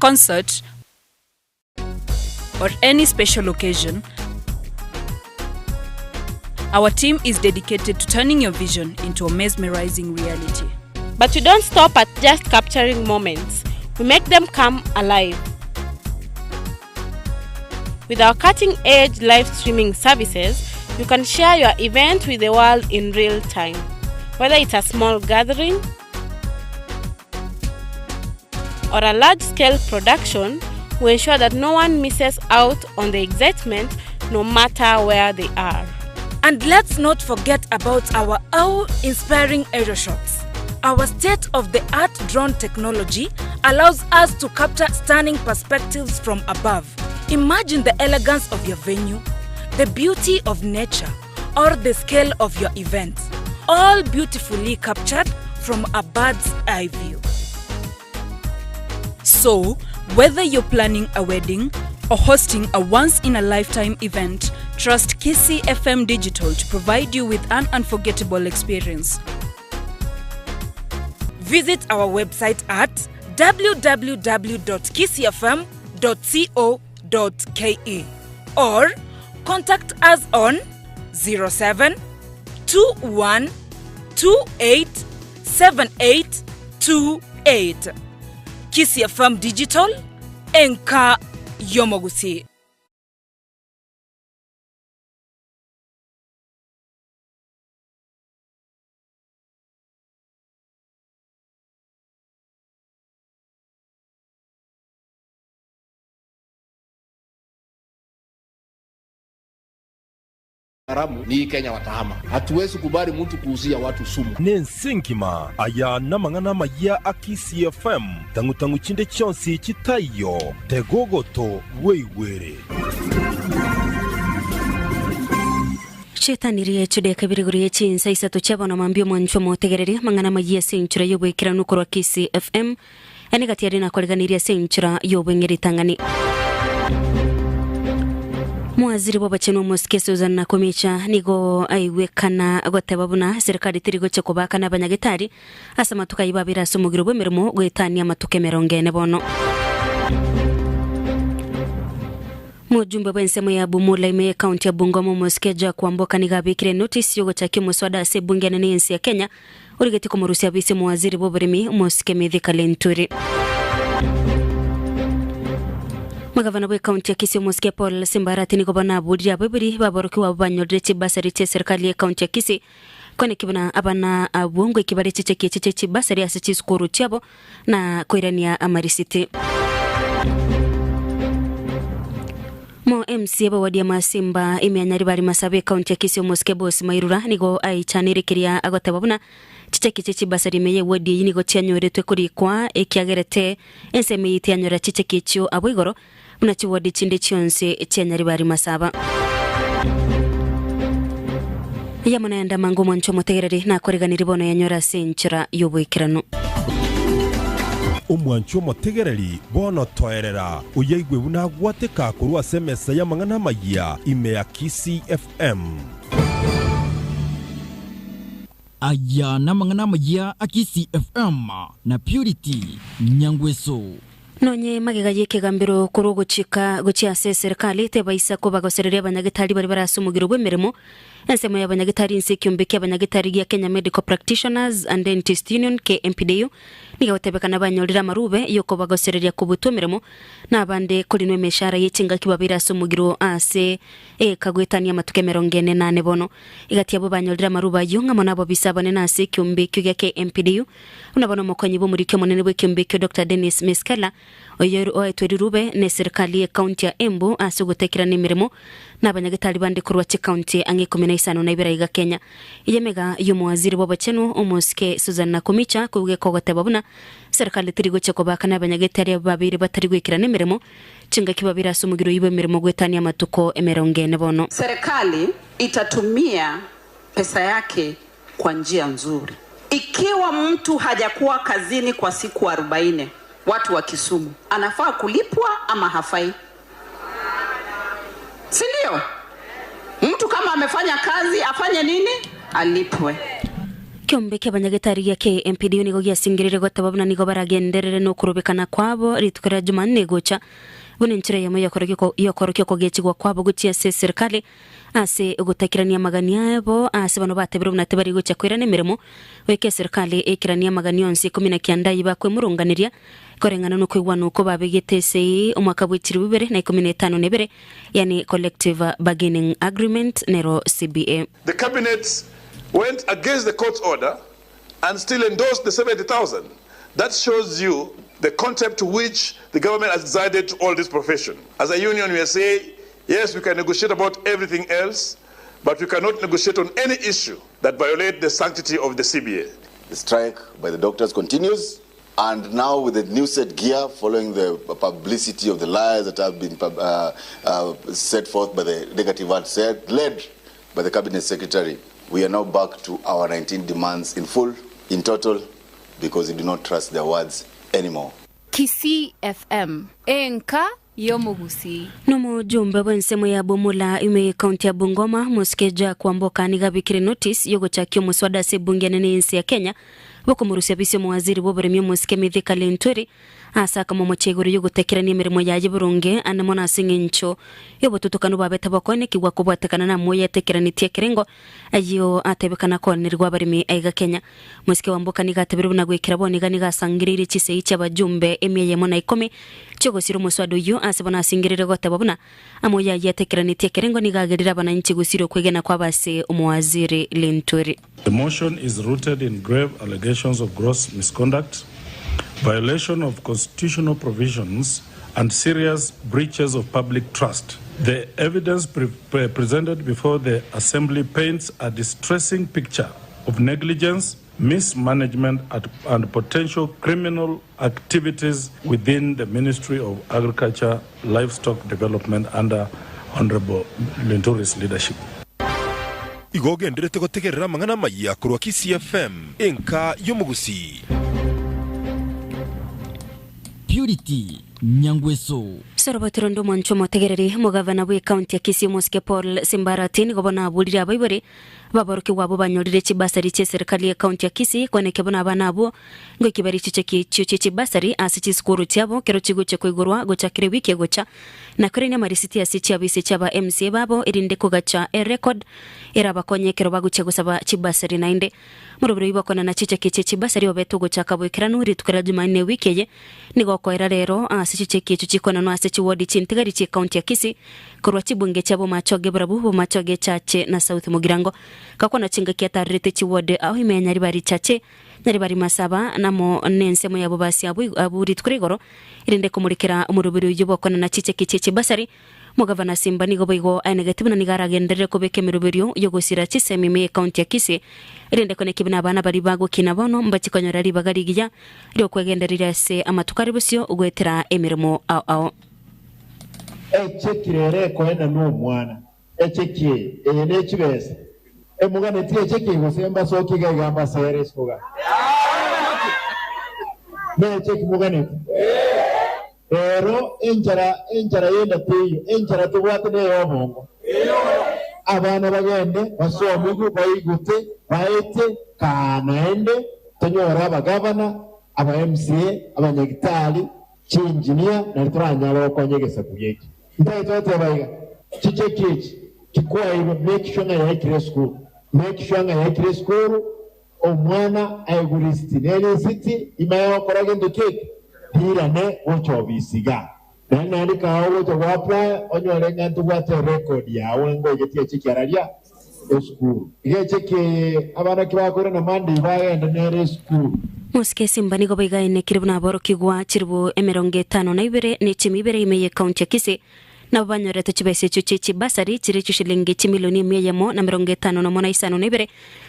[SPEAKER 6] concert, or any special occasion, our team is dedicated to turning your vision into a mesmerizing reality.
[SPEAKER 7] But we don't stop at just capturing moments. We make them come alive. With our cutting-edge live streaming services, you can share your event with the world in real time. Whether it's a small gathering, or a large scale production, we ensure that no one misses out on the excitement no matter where they are.
[SPEAKER 8] And let's not forget about our awe-inspiring aerial shots. Our state-of-the-art drone technology allows us to capture stunning perspectives from above. Imagine the elegance of your venue, the beauty of nature, or the scale of your event, all beautifully captured from a bird's eye view.
[SPEAKER 6] So, whether you're planning a wedding or hosting a once in a lifetime event, trust Kisii FM Digital to provide you with an unforgettable experience.
[SPEAKER 8] Visit our website at www.kisiifm.co.ke or contact us on 07 21 28 78 28. Kisii FM Digital, enka y'omogusii.
[SPEAKER 9] Haramu ni hii Kenya watahama. Hatuwezi kubali mtu kuuzia watu sumu.
[SPEAKER 3] Nense engima aya namang'ana amaya a Kisii FM tang'u-tang'u chinde chionsi chitaiyo tegogoto bweigwere.
[SPEAKER 10] Chietanirie chideka ibere igoro ye chinsa isato chia bono mambia omwanchwa omotegereria amang'ana amayia ase enchera y'oboikeranu korwa Kisii FM Ene gati aria nakoreganirie ase enchera y'obweng'e ritang'ani. Mwaziri bw'abachenu omosike Susan Nakhumicha nigo aigwekana goteba buna serikali teri gochia kobaakana abanyagetari ase amatuko ayio babeire ase omogiro bw'emeremo goetania amatuko emerongo ene bono. Mojumbe bw'ensemo ya Bumula ime y'ekaunti ya Bungoma omosike Jack Wamboka nigo abekire enotice y'ogochakia omoswada ase ebunge enene y'ense ya Kenya origetie komorusia abise omowaziri bw'oboremi omosike Mithika Linturi. Omogavana bw'ekaunti ya Kisii omosike Paul Simbarati nigo bono aburire abaibori baborokigwa abwo banyorire chibasari chi'eserikali y'ekaunti ya Kisii koeneki buna abana abwo ngoiki bare chicheki echi chie chibasari ase chisukuru chiabo na koirania amarisiti. Mo MCA b'ewadi ya Masimba ime ya Nyaribari Masabe ekaunti ya Kisii omosike Boss Mairura nigo aichanire keria agoteba buna chicheki chie chibasari ime y'ewadi eyio nigo chianyoretwe korikwa ekiagerete ensemo eyio tiyanyora chicheki echio abwo igoro buna chiwadi chinde chionsi chia Nyaribari Masaba. Eyemo naende amange omwancho omotegereri nakoreganirie bono yanyore ase enchera y'oboikeranu.
[SPEAKER 3] Omwancho omotegereri bono toerera, oyaigwe buna agwateka korwa ase emesa y'amang'ana amayia ime ya Kisii FM.
[SPEAKER 5] Aya namang'ana amayia a Kisii FM na Purity Nyangweso.
[SPEAKER 10] Nonye magega y'ekegambero korwa ogochika gochia ase eserikali tebaisa kobagosereria abanyagetari baria bare ase omogiro bw'emeremo, ensemo y'abanyagetari inse ekiombe ki'abanyagetari gia Kenya Medical Practitioners and Dentists Union, KMPDU, nigo egotebekana banyorire amarube y'okobagosereria kobutwa emeremo na abande korinwa emeshahara ye chingaki babeire ase omogiro ase ekagoetania amatuko emerongo ene nane bono. Egati yabo banyorire amarube ayio ng'amo nabobisa abanene ase ekiombe ekio gia KMPDU, Buna bono omokonyi bw'omoriki omonene bw'ekeombe ekio Doctor Dennis Miskella, oyo oetwe rirube neserikali y'ecounty ya Embu ase ogotekerana emeremo nabanyagetari bande korwa chicounty ang'e ikomi na isano na ibere aiga Kenya. Eye emega y'omowaziri bw'obochenu omosike Susan Nakhumicha koigeka ogoteba buna serikali teri gochia kobaakana abanyagetari abwo babeire batari goikerana emeremo chingaki babeire ase omogiro oyio bw'emeremo goetania amatuko emerongo ene bono.
[SPEAKER 11] Serikali itatumia pesa yake kwa njia nzuri. Ikiwa mtu hajakuwa kazini kwa siku arobaini, watu wa Kisumu, anafaa kulipwa ama hafai? Si ndio? Mtu kama amefanya kazi afanye nini? Alipwe.
[SPEAKER 10] Ekeombe ki'abanyagetari gia KMPDU nigo giasingerire goteba buna nigo baragenderere nokorobekana kwabo rituko ria Jumanne egocha buna enchera eyemo y'okorokia okogechigwa kwabo gochia ase eserikali Ase ogotakerania amagani abo aase bano batebire buna tibari gochia koirana emeremo, goika eserikali eikeranie amagani onsi ikomi na kianda ayio bakwemurunganeria, koreng'ana nokoigwana okwo babegete ase omwaka bwe chilifu ibere na ikomi na etano na ebere, yaani Collective Bargaining Agreement, nero CBA.
[SPEAKER 12] The cabinet went against the court's order and still endorsed the 70,000. That shows you the contempt to which the government has decided to hold this profession. As a union we are saying, yes, we can negotiate about everything else, but we cannot negotiate on any issue that violate the sanctity of the CBA.
[SPEAKER 13] The strike by the doctors continues, and now with the new set gear following the publicity of the lies that have been uh, uh, set forth by the negative ad set, led by the cabinet secretary, we are now back to our 19 demands in full, in total, because we do not trust their words anymore.
[SPEAKER 14] Kisii FM, enka y'omogusii.
[SPEAKER 10] Nomojumbe bw'ensemo ya Bumula ime y'ekaunti ya Bungoma, Mosike Jack Wamboka nigo abekire notice y'ogochakia omoswada ase ebunge enene y'ense ya Kenya bw'okomorusia bisi omowaziri bw'oboremi omosike Mithika Linturi ase akamomochia igoro y'ogotekerania emeremo yaye boronge ande mono ase eng'encho y'obotutokanu bwabete bokoenekigwa kobwatekana namoyo etekeranetie ekerengo ayio atebekana koonerigwa abaremi aiga Kenya. Mosike Wamboka nigo atebirie buna goikera bono iga nigo asangereirie chisegi chi'abajumbe emia eyemo na ikomi chi'ogosira omoswada oyio ase bono asingerire goteba buna amoyo ayio atekeranetie ekerengo nigo agerire abananchi gosira okwegena kwabo ase omowaziri Linturi.
[SPEAKER 15] The motion is rooted in grave allegations of gross misconduct, violation of constitutional provisions, and serious breaches of public trust. The evidence pre pre presented before the Assembly paints a distressing picture of negligence, mismanagement, at, and potential criminal activities within the Ministry of Agriculture, Livestock Development under Honorable Linturi's leadership.
[SPEAKER 3] Igo ogenderete gotegerera amang'ana amayia korwa Kisii FM, enka y'omogusii.
[SPEAKER 5] Purity Nyangweso.
[SPEAKER 10] Soroboti ronde omwancho omotegereri, omogavana bw'ekaunti ya Kisii omosike Paul Simbarati nigo bono aburire abaibori Baborokigwa abwo banyorire chibasari chi'eserikali y'ekaunti ya Kisii koeneke buna abana abwo ngoikia bare chicheki echio chie chibasari ase chisukuru chiabo kero chigochia koigorwa gochakera ewiki egocha na korenia amarisiti ase chiabisi chiaba MCA babo erinde kogacha erecord erabakonye ekero bagochia gosaba chibasari naende. Morobiri oyio bw'okoenana chicheki chie chibasari obete ogochaka boikeranu rituko ria Jumanne ewiki eye nigo okoera rero ase chicheki echio chikoenanwa ase chiwodi chintigari chi'ekaunti ya Kisii Korwa chibunge chia Bomachoge barabwo Bomachoge Chache na South Mugirango gakwana chingaki atarerete chiward ao ime ya Nyaribari Chache, Nyaribari Masaba namo nensemo yabo basi abwo abwo rituko ria igoro erinde komorekera omoroberi oyio bw'okonana chicheki chie chibasari. Omogavana Simba nigo boigo aenegete buna nigo aragenderere kobeka emeroberio y'ogosira chisemi ime y'ecounty ya Kisii erinde koneki buna abana baria bagokina bono mbachie konyora ribaga rigiya ri'okwegendereria ase amatuko are bosio goetera emeremo ao ao.
[SPEAKER 16] Echeki rero ekoenanwa omwana, echeki eye, eye ne chibesa. Emoganetie echeki eye gose mbasokie iga iga mbasere isiko iga? Necheki moganeti? Rero enchara enchara yende teiyo, enchara tobwate neye obongo. Abana bagende basomigwe baigute baete kaa naende tonyore abagavana, aba MCA, abanyagitari, Chiinjinia nari toranyare gokonya egesaku geki. Ntagete goteba iga, chicheki echi kikwairwe make sure ng'a yaikire esukuru, make sure ng'a yaikire esukuru, omwana aegwe risiti, ne risiti ime yogokora gento ki eke, rirane gocha obisi igaa. Naende naende kae ogocha go apply onyore ng'a ntobwate erecord yago ng'a ngoigetie echeki araria esukuru. Iga echeki eye abana ki bakoirana Monday bagende nere esukuru.
[SPEAKER 10] Mosike Simba nigo baigaenekire buna aborokigwa chilifu 52 ne chimia ibere ime y'ekaunti ya Kisii nabo banyorete chibesa echio chie chibasari chire chishilingi chimilioni emia eyemo na 51 na isano na ibere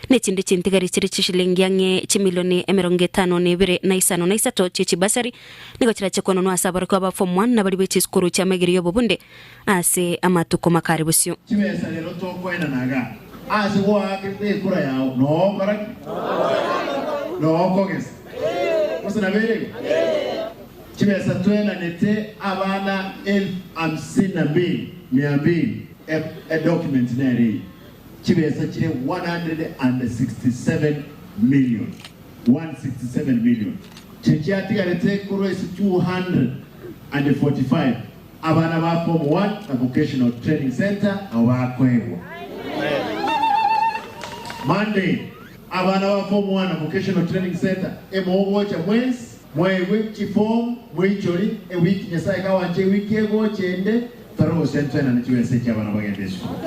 [SPEAKER 10] na echinde chintigari chire chishilingi ang'e chimilioni 52 na isano na isato chie chibasari nigo chirache kononwa ase aborokigwa ba form one na baria be chisukuru chi'amaigerio y'obobunde ase amatuko makare bosio.
[SPEAKER 16] Chibesa rero tokoenana iga, ase goakerete ekura yao nogokora ki? Nogokogesa. Gose nabo ere igo? Chibesa toenanete abana elfu hamsini na mbili mia mbili, edocument nere eye, chibesa chire 167 million, 167 million, chiria chiatigarete korwa ase 245 Abana ba form one na vocational training centre nabo bakoegwa. Monday abana ba form one na vocational training centre emogocha mwensi moegwe chiform moichori ewiki Nyasaye kawanche ewiki egocha ende tore gose ntwenane chibesa echi abana bagende esukuru.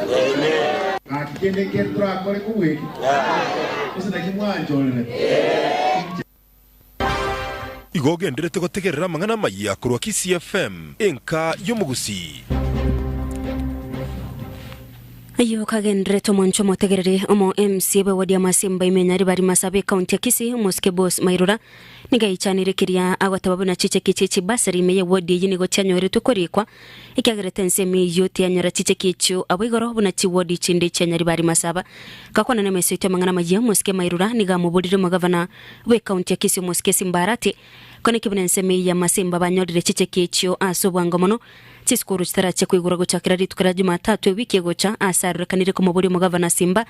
[SPEAKER 16] Gaki kende nkere torakore kobua eke? Gose naki mwanchorerete? Inche.
[SPEAKER 3] Igo ogenderete gotegerera amang'ana amayia korwa Kisii FM, enka y'omogusii.
[SPEAKER 10] Ayio kagendererete omwancho omotegereri omo MC bwe ward ya Masimba ime Nyaribari Masabe ekaunti ya Kisii omosike Boss Mairura nigo aichanire keria agoteba buna chicheki chie chibasari ime ye ward eyio nigo chianyoretwe korikwa ekiagerete ensemo eyio tiyanyora chicheki echio abwo igoro buna chiward chinde chia Nyaribari Masaba. Gakwana nemeso yaito amang'ana amayia omosike Mairura nigo amoborire omogavana bwe ekaunti ya Kisii omosike Simba Arati koneki buna ensemo eyio ya Masimba banyorire chicheki echio ase obwango mono Chisukuru chitarachia koigorwa gochakera rituko ria Jumatatu ewiki egocha, ase arorekanire komoboria omogavana Simba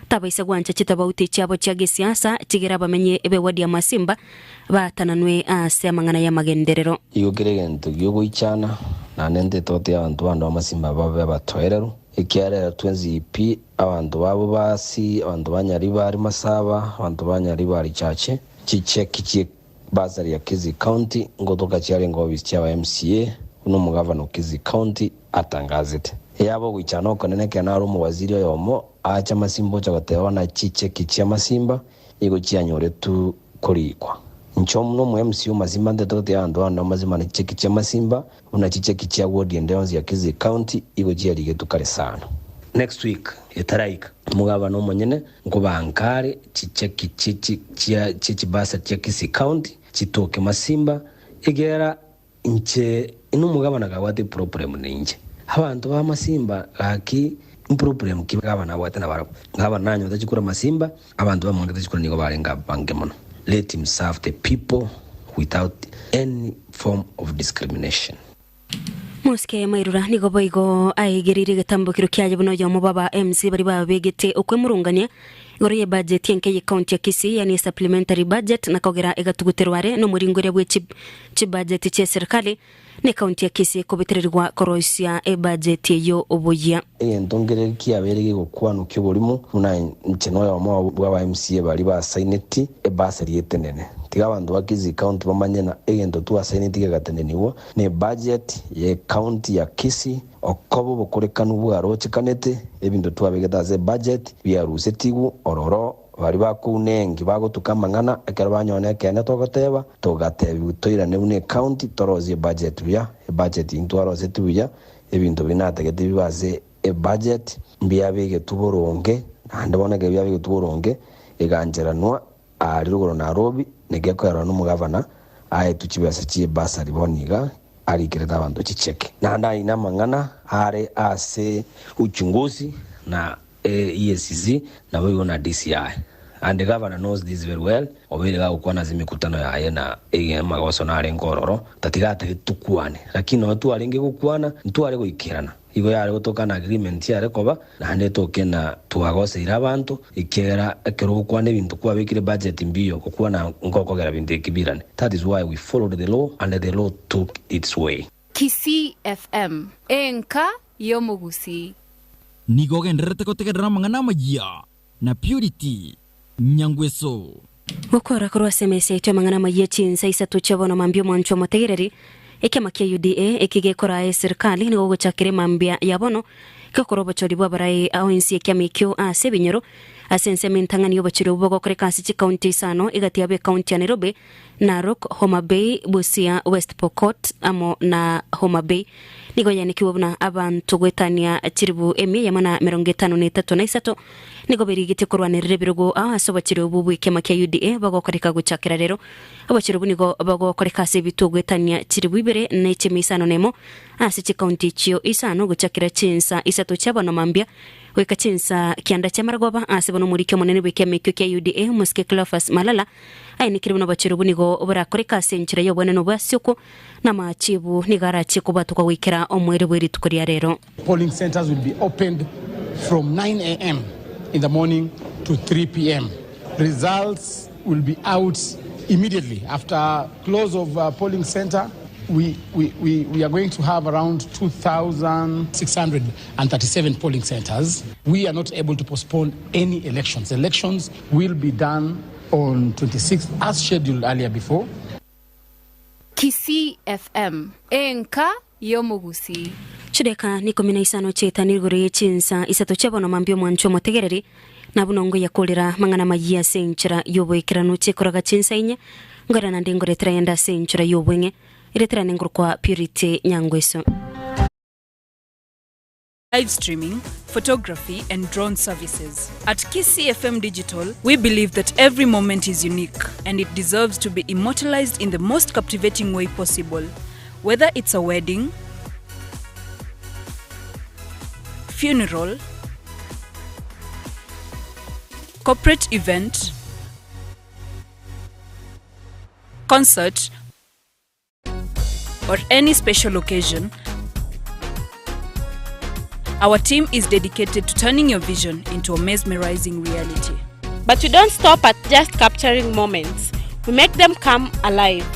[SPEAKER 10] tabaisa gwancha chitabauti chiabo chia gesiasa chigere abamenyi b'ewadi ya Masimba baatananwe ase amang'ana y'amagenderero.
[SPEAKER 17] Igo kera egento gi'ogoichana, naende ntetotie abanto bande b'amasimba babe abatoereru, ekiagera twensi pi abanto babo b'Asi, abanto ba Nyaribari Masaba, abanto ba Nyaribari Chache, chicheki chie Bursary ya Kisii County ngotoka chiarenge ofisi chiaba MCA buna omogavana o Kisii County atangazete. Yaba ogoichana okonene ekero naro omowaziri oyomo aache amasimba ocha goteba buna chicheki chi'amasimba nigo chianyoretwe korikwa. Inche buna omo MCA o Masimba ntete gotebia abanto bande b'amasimba na chicheki chi'amasimba buna chicheki chia ward ende yonsi ya Kisii County igo chiarigetwe kare sana. Next week etaraika, omogavana omonyene nkobanka are chicheki chie chibasari chia Kisii County chitoke Masimba, ekiagera inche nomogavana kabwate eproblem nainche. Abanto ba Masimba gaki mproblem ki gavana abwate nabarabwo? Gavana nanyora tachikura Masimba, abanto bamwangete chikura nigo barenge abange mono. Let him serve the people without any form of discrimination.
[SPEAKER 10] Mosike Mairura nigo boigo aegereirie egetambokero kiaye buna oyomo bw'aba MC baria babegete okwemurungania igoro y'ebudget enke y'ecounty ya Kisii yaani supplementary budget na kogera egatuguterwa are nomoringoria bwe chibudget chi'eserikali na ecounty ya Kisii kobetererigwa koroisia ebudget eyio oboyia.
[SPEAKER 17] Egento nkere kiabeire gegokwanwa ki'oborimo, buna inche noyomo bw'aba MCA baria basaineti ebasari etenene. Tiga abanto ba Kisii County bamanye ng'a egento twasaineti gegatenenigwa ne budget ye county ya Kisii, okoba obokorekanu bwarochekanete, ebinto twabegete ase ebudget biarusetigwe ororo, baria bakouna engi bagotuka amang'ana ekero banyora nekeene togoteba, togatebigwa toirane buna ecounty torosie ebudget buya, ebudget intwarosetie buya, Ebinto binatagete bibe ase ebudget mbiabegetwe boronge, naende bono ekero biabegetwe boronge, egancheranwa aaria rogoro Nairobi, naki ekoerwa nomogavana aetwe chibesa chie bursary bono iga arikerete abanto chicheke. Naende ayio namang'ana are ase uchunguzi na EACC naboigo na DCI. And the governor knows this very well, obeire gagokwana ase emekutano yaye na amagoso narenge ororo, tatiga atari tokwane. Lakini nonya twarenge gokwana, ntware goikerana. Igo yare gotoka an agreement yare koba, naende etoke na twagoseire abanto, ekiagera ekero ogokwana ebinto kwabekire budget mbiyo, gokwana ngokogera binto ekibirane. That is why we followed the law and the law took its way.
[SPEAKER 14] Kisii FM, enka y'omogusii.
[SPEAKER 18] Nigo ogendererete gotegerera amang'ana amayia na Purity Nyangweso.
[SPEAKER 10] Gokora korwa ase emesa yaito amang'ana amayia chinsa isato chia bono mambia omwanchwa omotegereri, ekiama kia UDA eki gekoraa eserikali nigo gochakire mambia ya bono gekora obochori bw'abarai ao ense y'ekiama ekio ase ebinyoro ase ensemo entang'ani y'obochori obwo bogokoreka ase chikaunti isano egati yabo ekaunti ya Nairobi, Narok, Homa Bay, Busia, West Pokot amo na Homa Bay. Nigo yaanekigwe buna abanto goetania chilifu emia eyemo na emerongo etano na etato na isato nigo berigetie korwanerera ebirogo ao ase obochori obwo bw'ekiama kia UDA bogokoreka gochakera rero. Obochori obwo nigo bogokoreka ase ebituo goetania chilifu ibere na echemia isano na emo ase chikaunti echio isano gochakera chinsa isato chia bono mambia goika chinsa kianda chi'amarogoba ase bono omoriki omonene bw'ekiama ekio kia UDA omosike Cleophas Malala Aenekire buna obochori obwo nigo borakoreke ase enchera y'obwenene obw'ase okwo, na amachiibu nigo arachie kobwatokwa goikera omoerio bwe rituko ria rero.
[SPEAKER 19] Polling centers will be opened from 9am in the morning to 3pm. Results will be out immediately after close of uh, polling center. We, we, we, we are going to have around 2,637 polling centers. We are not able to postpone any elections. Elections will be done on 26th as scheduled earlier before.
[SPEAKER 14] Kisii FM, enka y'omogusii.
[SPEAKER 10] Chideka nikomi na isano chiaetani igoro ye chinsa isato chia bono mambia omwancho omotegereri. Na buna ngoyakorera amang'ana amayia ase enchera y'oboikeranu chikoraga chinsa inye, nkoira naende ngoretera ayande ase enchera y'obweng'e, eretera nengoro kwa Purity Nyangweso.
[SPEAKER 6] Live streaming, photography, and drone services. At KCFM Digital, we believe that every moment is unique and it deserves to be immortalized in the most captivating way possible. Whether it's a wedding, funeral, corporate event, concert, or any special occasion, our team is dedicated to turning your vision into a mesmerizing reality.
[SPEAKER 7] But we don't stop at just capturing moments, we make them come alive.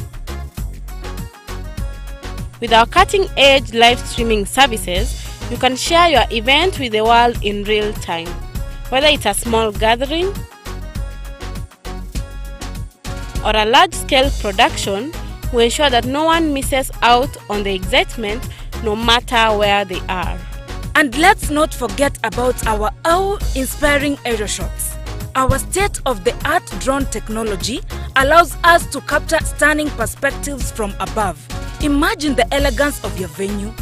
[SPEAKER 7] With our cutting edge live streaming services, you can share your event with the world in real time. Whether it's a small gathering or a large scale production, we ensure that no one misses out on the excitement no matter where they are.
[SPEAKER 8] And let's not forget about our awe inspiring aerial shots. Our state of the art drone technology allows us to capture stunning perspectives from above. Imagine the elegance of your venue,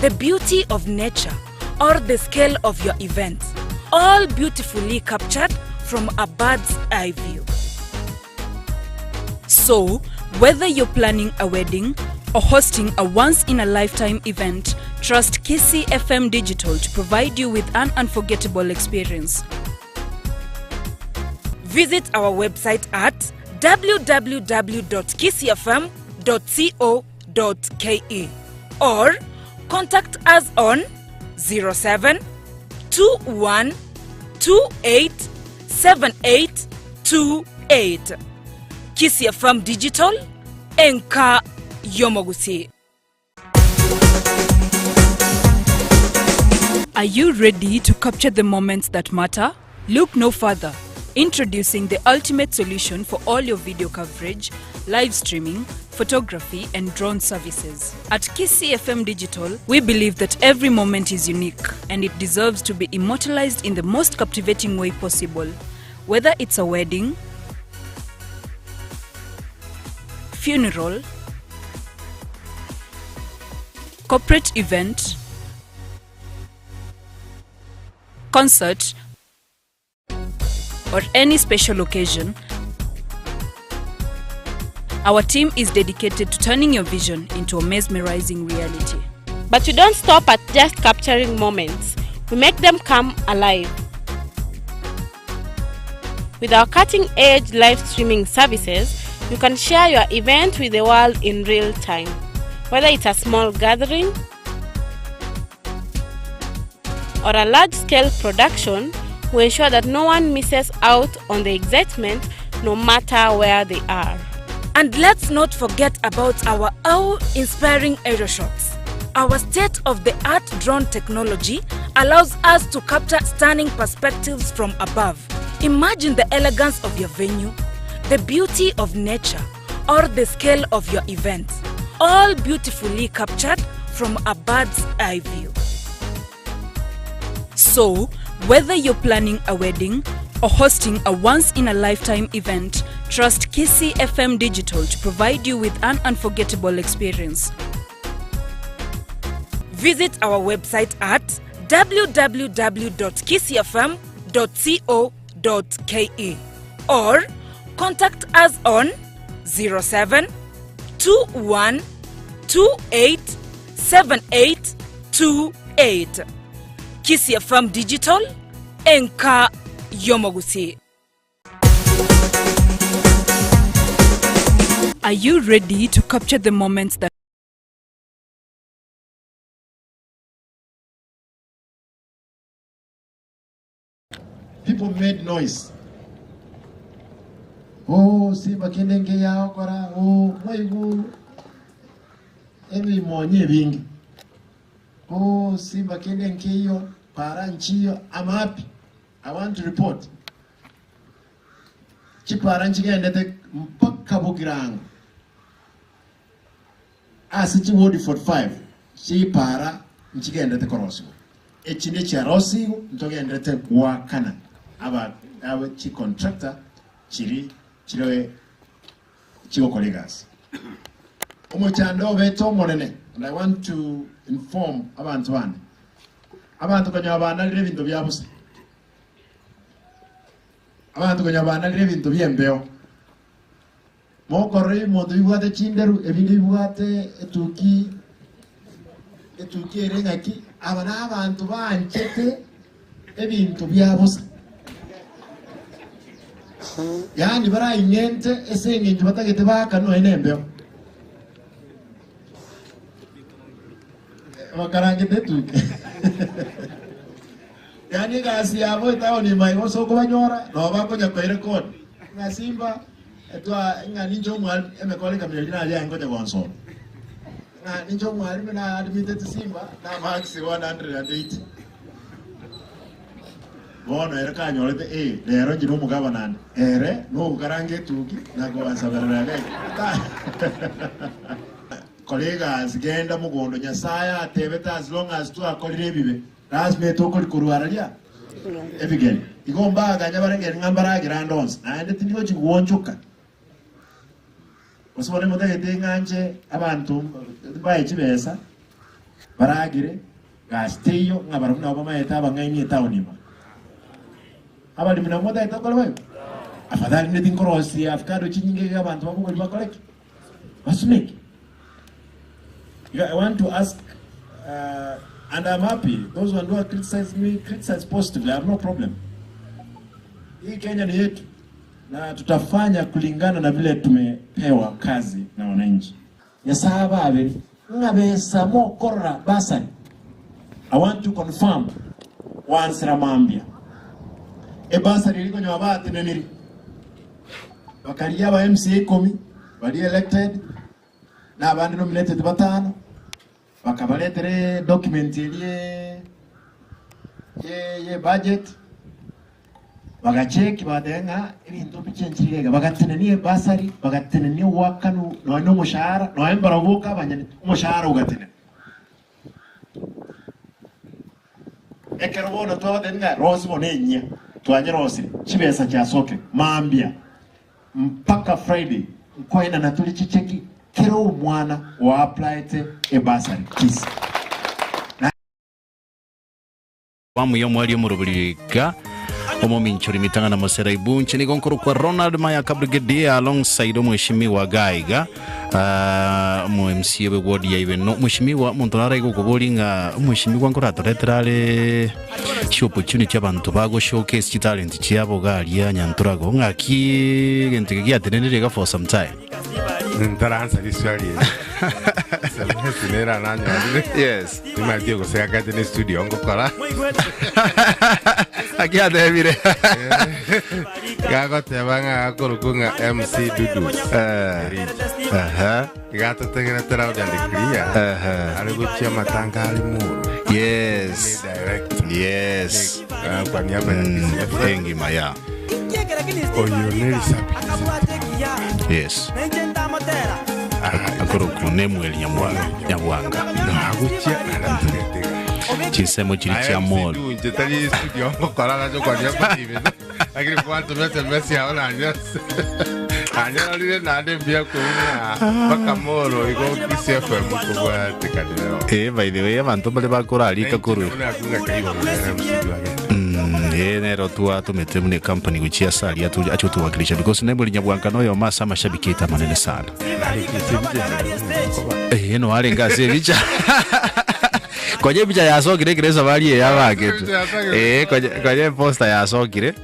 [SPEAKER 8] the beauty of nature, or the scale of your event, all beautifully captured from a bird's eye view.
[SPEAKER 6] So, whether you're planning a wedding or hosting a once in a lifetime event, trust KCFM Digital to provide you with an unforgettable experience.
[SPEAKER 8] Visit our website at www.kcfm.co.ke or contact us on 07 21 28 78 28. KCFM Digital, Enka Yomogusi.
[SPEAKER 6] Are you ready to capture the moments that matter? Look no further. Introducing the ultimate solution for all your video coverage, live streaming, photography, and drone services. At KCFM Digital, we believe that every moment is unique and it deserves to be immortalized in the most captivating way possible. Whether it's a wedding, funeral, corporate event, concert, or any special occasion, our team is dedicated to turning your vision into a mesmerizing reality.
[SPEAKER 7] But we don't stop at just capturing moments, we make them come alive. With our cutting edge live streaming services, you can share your event with the world in real time. Whether it's a small gathering or a large scale production, we ensure that no one misses out on the excitement no matter where they are.
[SPEAKER 8] And let's not forget about our awe inspiring aerial shots. Our state of the art drone technology allows us to capture stunning perspectives from above. Imagine the elegance of your venue, the beauty of nature, or the scale of your event, all beautifully captured from a bird's eye view.
[SPEAKER 6] So, whether you're planning a wedding or hosting a once in a lifetime event, trust KCFM Digital to provide you with an unforgettable experience.
[SPEAKER 8] Visit our website at www.kcfm.co.ke or contact us on 07 21 28 78 28. KCFM Digital, Enka Yomogusi.
[SPEAKER 6] Are you ready to capture the moments that
[SPEAKER 16] People made noise. Oh, simba kende nke yaokora oh mwaigu ebimonyi ebinge oh simba kende nkeyo para nchiyo I'm happy I want to report chipara nchigendete mpaka Bugirango ase chiwodi 45 chipara nchigendete korosigo echi nechiarosigo ntogendete gwakana. aba aba chicontractor chiri chire chigokora egasi. Omochando obete omonene and I want to inform abanto bane, abanto konya banarire ebinto bia bosa, abanto konya banarire ebinto bia embeo, mokorora ebimoto bibwate chinderu, ebinde bibwate etuki, etuki ere ng'aki, aba na abanto banchete ebinto bia bosa. Yaani baraing'ente ase engencho batagete baakanwe nonya nembeo. Bakarangete etuki. Yaani egasi yabo etaoni ime igo ase okobanyora, nabo bakonya koirekodi ng'a Simba etwa ng'a ninche omwalimu emekoro ekamina riria naria aye nkonya gonsoma. Ng'a ninche omwalimu na admitted Simba na marks 180. Bono ere kanyorete ee, rero inche nomogabana ande, ere nogokaranga etuki na koansaberera gaiga. Kora egasi, genda mogondo, Nyasae atebete as long as twakorire ebibe, lasima etokori korwa araria ebigeni. Igo mbaganya barengeri ng'a mbaragere ande onsi, naende tindi gochi gwonchoka. Gose bono imotagete ng'a inche abanto mbae chibesa baragere, gasi teiyo, ng'a barabwo nabo bamaete abang'aini etaoni ime. Abaremi nabo motagete gokora boigo? Afadhali rinde tinkorosia avocado chinyinge iga abanto babogori bakore ki? Basumeke. Iga I want to ask uh, and I'm happy those one who are criticize me criticize positively I have no problem. Hii Kenya ni yetu na tutafanya kulingana na vile tumepewa kazi na wananchi. Nyasae ababere ng'a besa mokorora bursary. I want to confirm gwansera mambia ebursary eria konya bateneniri bakarigia aba MCA ikomi baria elected na abande nominated batano bakabaretera edocument eria ye budget Bagacheki bagateba ng'a ebinto mbichenchire iga iga, bagatenenia ebasari, bagatenenia ogoakanwa nonya na omoshahara, nonya mbarabwo boka abanyene, omoshahara ogatenena. Ekero bono twabatebia ng'a rosi bono enyia, twanyerosirie, chibesa chiasokire, mambia mpaka Friday nkoenana tore chicheki kera omwana oapplyete ebasari Kisii.
[SPEAKER 2] Awamu y'omweri omoroberi iga omominchori mitang'ana mosera ibunche nigo nkorokwa Ronald Mayaka Brigadier alongside omweshimiwa gaiga ah, omo MCA bwe ward ya Ibeno mweshimiwa omonto nare iga okobori ng'a omweshimiwa nkoratoretera are chi opportunity abanto bago showcase chitalent chiabo garia Nyanturago ng'aki egento eke giatenenire iga for some time
[SPEAKER 1] Ntaransa riswali eri. SMS nera nanyorire.
[SPEAKER 2] Yes.
[SPEAKER 1] Nimatie gose akate ne studio ngokora.
[SPEAKER 2] Akiatebire.
[SPEAKER 1] Gagoteba ng'a gakorokwa ng'a MC Dudu.
[SPEAKER 2] Aha.
[SPEAKER 1] Gatotegerete loud and clear. Ari gochia amatanga ari muro.
[SPEAKER 2] Yes.
[SPEAKER 1] Director.
[SPEAKER 2] Yes.
[SPEAKER 1] Kwa niaba ya Kisii FM.
[SPEAKER 2] Engima ya.
[SPEAKER 1] Oyo ne risabi.
[SPEAKER 2] Yes. Akorokwa Nemuel Nyamwanga. Nyabwanga.
[SPEAKER 1] Naguchia arategetega.
[SPEAKER 2] Chinsemo chiri chia mall.
[SPEAKER 1] Nje tari studio ngokora nacho kwa niaba ya Lakini kwatuma SMS yao nanya. Anyarorire nande mbia kuuma mpaka moro igo Kisii FM kobwatekanire.
[SPEAKER 2] Eh, by the way abanto mbare bakorarika korwa Eh, nero twatomete mune company gochia ase aria atu- ache gotowakilisha because Nemuel Nyabwanka noyomo ase amashabiki aito amanene sana Eh, no arenge ase ebicha konya ebicha yasokire ekero esabari eye yabagetwe Eh, konya konya eposter yasokire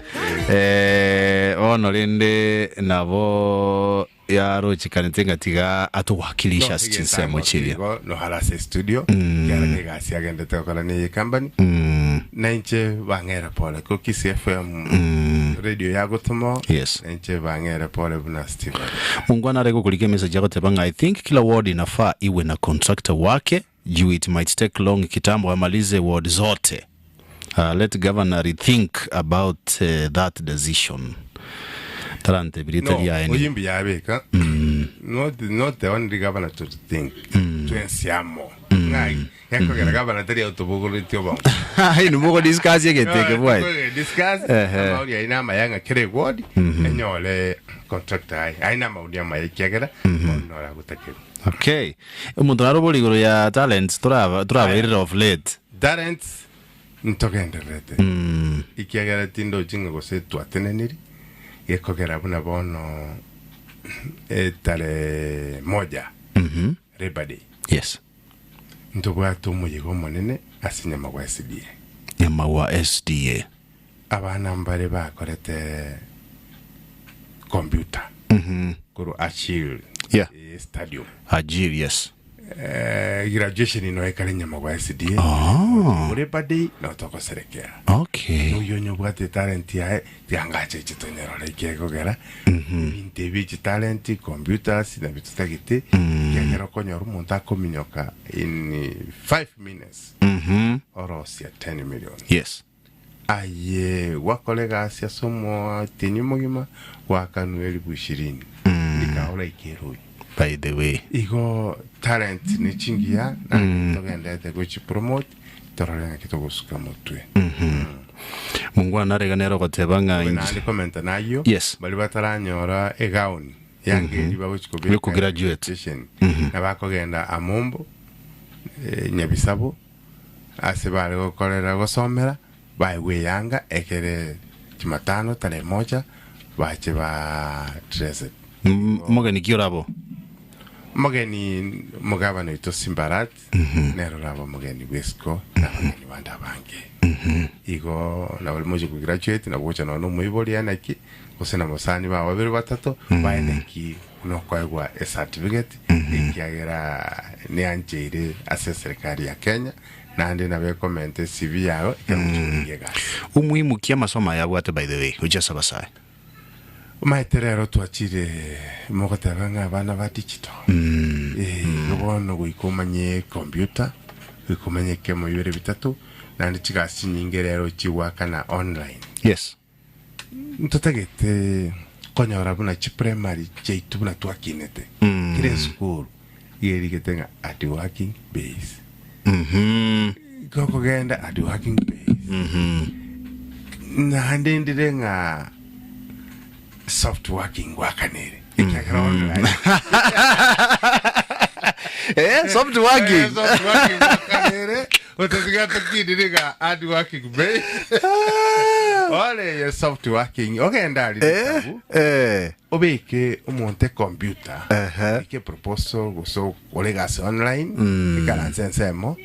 [SPEAKER 2] eh, bono rende nabo Yarochekanete ng'a tiga atowakilishe ase chinsemo chiria.
[SPEAKER 1] Igo nohare ase estudio kiara na egasi agendete gokora na eye company na inche bang'ere pole ko Kisii FM radio yagotoma
[SPEAKER 2] Yes.
[SPEAKER 1] na inche bang'ere pole buna Steven.
[SPEAKER 2] Mungwana are gokorika emessage agoteba ng'a I think kila ward inafaa iwe na contractor wake juu it might take long kitambo amalize ward zote. Uh, let governor rethink about uh, that decision. Tarantebirie
[SPEAKER 1] No,
[SPEAKER 2] tari aye ni.
[SPEAKER 1] oyimbi yabeka not, not the only governor to think twensi amo. Ng'ai gekogera gavana tari autobogoretie obongo.
[SPEAKER 2] Inwe mogodiscuss egento eke bwaye.
[SPEAKER 1] Discuss
[SPEAKER 2] Ehe.
[SPEAKER 1] amaoni aye namaya ng'a kera eward enyore contractor aye aye namaoni amaya ekiagera bono oragotakerwa.
[SPEAKER 2] Okay. Omonto naro obori igoro ya talents toraba torabairera of late.
[SPEAKER 1] Talents ntogendererete ekiagera tindochi ng'a gose twateneniri gekogera buna bono etare moja Labor Day.
[SPEAKER 2] Yes.
[SPEAKER 1] Ntobwate omoyega omonene ase Nyamagwa SDA.
[SPEAKER 2] Nyamagwa SDA.
[SPEAKER 1] Abana mbare bakorete computer korwa Achille
[SPEAKER 2] Yeah.
[SPEAKER 1] stadium.
[SPEAKER 2] Ajil, yes.
[SPEAKER 1] Eh, graduation ino ekare Nyamagwa SDA.
[SPEAKER 2] Ah.
[SPEAKER 1] Labor Day no togoserekea.
[SPEAKER 2] Okay.
[SPEAKER 1] Noyo onye obwate talent yaye tiangache chitonyerore ekegogera ebinto ebi chitalent computers nabio totagete ekiagera okonyora omonto akominyoka in 5 minutes orosia 10 million
[SPEAKER 2] Yes.
[SPEAKER 1] aye gwakora egasi ase omotienyi omogima gwakanwa elifu ishirini rikaora ikere oyo
[SPEAKER 2] By the way.
[SPEAKER 1] Igo talent ne chingiya naende togenderete gochipromote torore ng'aki togosuka motwe.
[SPEAKER 2] Mongwana narega nere ogoteba ng'a
[SPEAKER 1] Obe naende komenta nayio
[SPEAKER 2] Yes.
[SPEAKER 1] baria bataranyora egown yanga eria bagochi kobeka
[SPEAKER 2] Yokograduate.
[SPEAKER 1] graduation na bakogenda Amombo eh, Nyabisabo ase bare gokorera gosomera baegwe eyanga ekere Jumatano tarehe moja bache ba dressed.
[SPEAKER 2] Mogeni ki orabo?
[SPEAKER 1] Omogeni omogabana oito Simbarat nere orabe omogeni bw'esiko na abageni bande abange. Igo nabo moche kograduate nabo gocha nonya na omoibori enaki gose na mosani bao babere batato baeneki buna okoegwa ecertificate ekiagera neancheire ase eserikari ya Kenya naende nabo ekomenta ecv yao ekero ogochia korigia egasi.
[SPEAKER 2] Umuhimu ki amasomo aya abwate by the way gochia ase abasae?
[SPEAKER 1] Omanyete rero twachire mogoteba ng'a abana ba digital eh, igo bono goika omanye computer goika omanye ekemo bibere bitato naende chigasi chinyinge rero chigoakana online.
[SPEAKER 2] Yes.
[SPEAKER 1] Ntotagete konyora buna chiprimary chiaito buna twakinete kera esukuru iga erigete ng'a hard working base. Gokogenda hard working base. Naende ndire ng'a soft working gwakanere ekiagera online.
[SPEAKER 2] Eh, soft working.
[SPEAKER 1] Eh, soft working gwakanere otatiga tokindire ng'a hard working base. Ore ye soft working ogenda ari ritabu
[SPEAKER 2] Eh.
[SPEAKER 1] obeke omonto ecomputer eke proposal gose okore egasi online ekaranse ensemo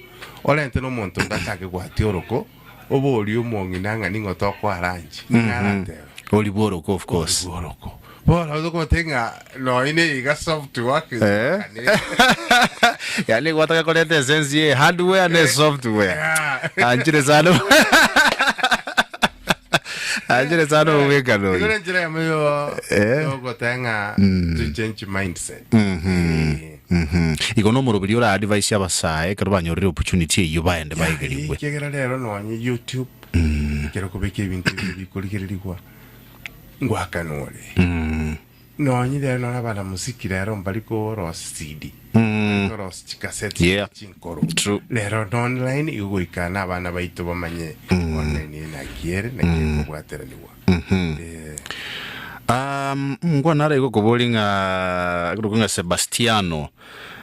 [SPEAKER 1] orente na omonto onde achake gwatia oroko oborie omong'ina ng'a ning'o tokoa lunch ng'a aratebe
[SPEAKER 2] Ori bworoko of course.
[SPEAKER 1] Ori bworoko. Bono tokote ng'a nonya ne iga soft work
[SPEAKER 2] Eh. Yaani gwataka koreta esense ye hardware ne software. Anchire sana. Anchire sana obwekano
[SPEAKER 1] Igo
[SPEAKER 2] oyo.
[SPEAKER 1] nenchera yamo yo
[SPEAKER 2] Eh.
[SPEAKER 1] yogoteba ng'a to change mindset.
[SPEAKER 2] Mhm. Igo nomoroberi ora advice abasae ekero banyorire opportunity eyio baende baigerigwe.
[SPEAKER 1] Ekiagera rero nonye YouTube ekero okobeka ebinto ebio bikorigererigwa ngwakana ore. Nonye rero nore abanamuziki rero mbari korosia CD, mbari korosia chikaseti
[SPEAKER 2] Yeah.
[SPEAKER 1] chinkoro.
[SPEAKER 2] True.
[SPEAKER 1] Rero na online igo goika na abana baito bamanye online eye naki ere naki ekobwateranigwa. Eh.
[SPEAKER 2] Um, ngwana are gokobori ng'a akorokwa ng'a Sebastiano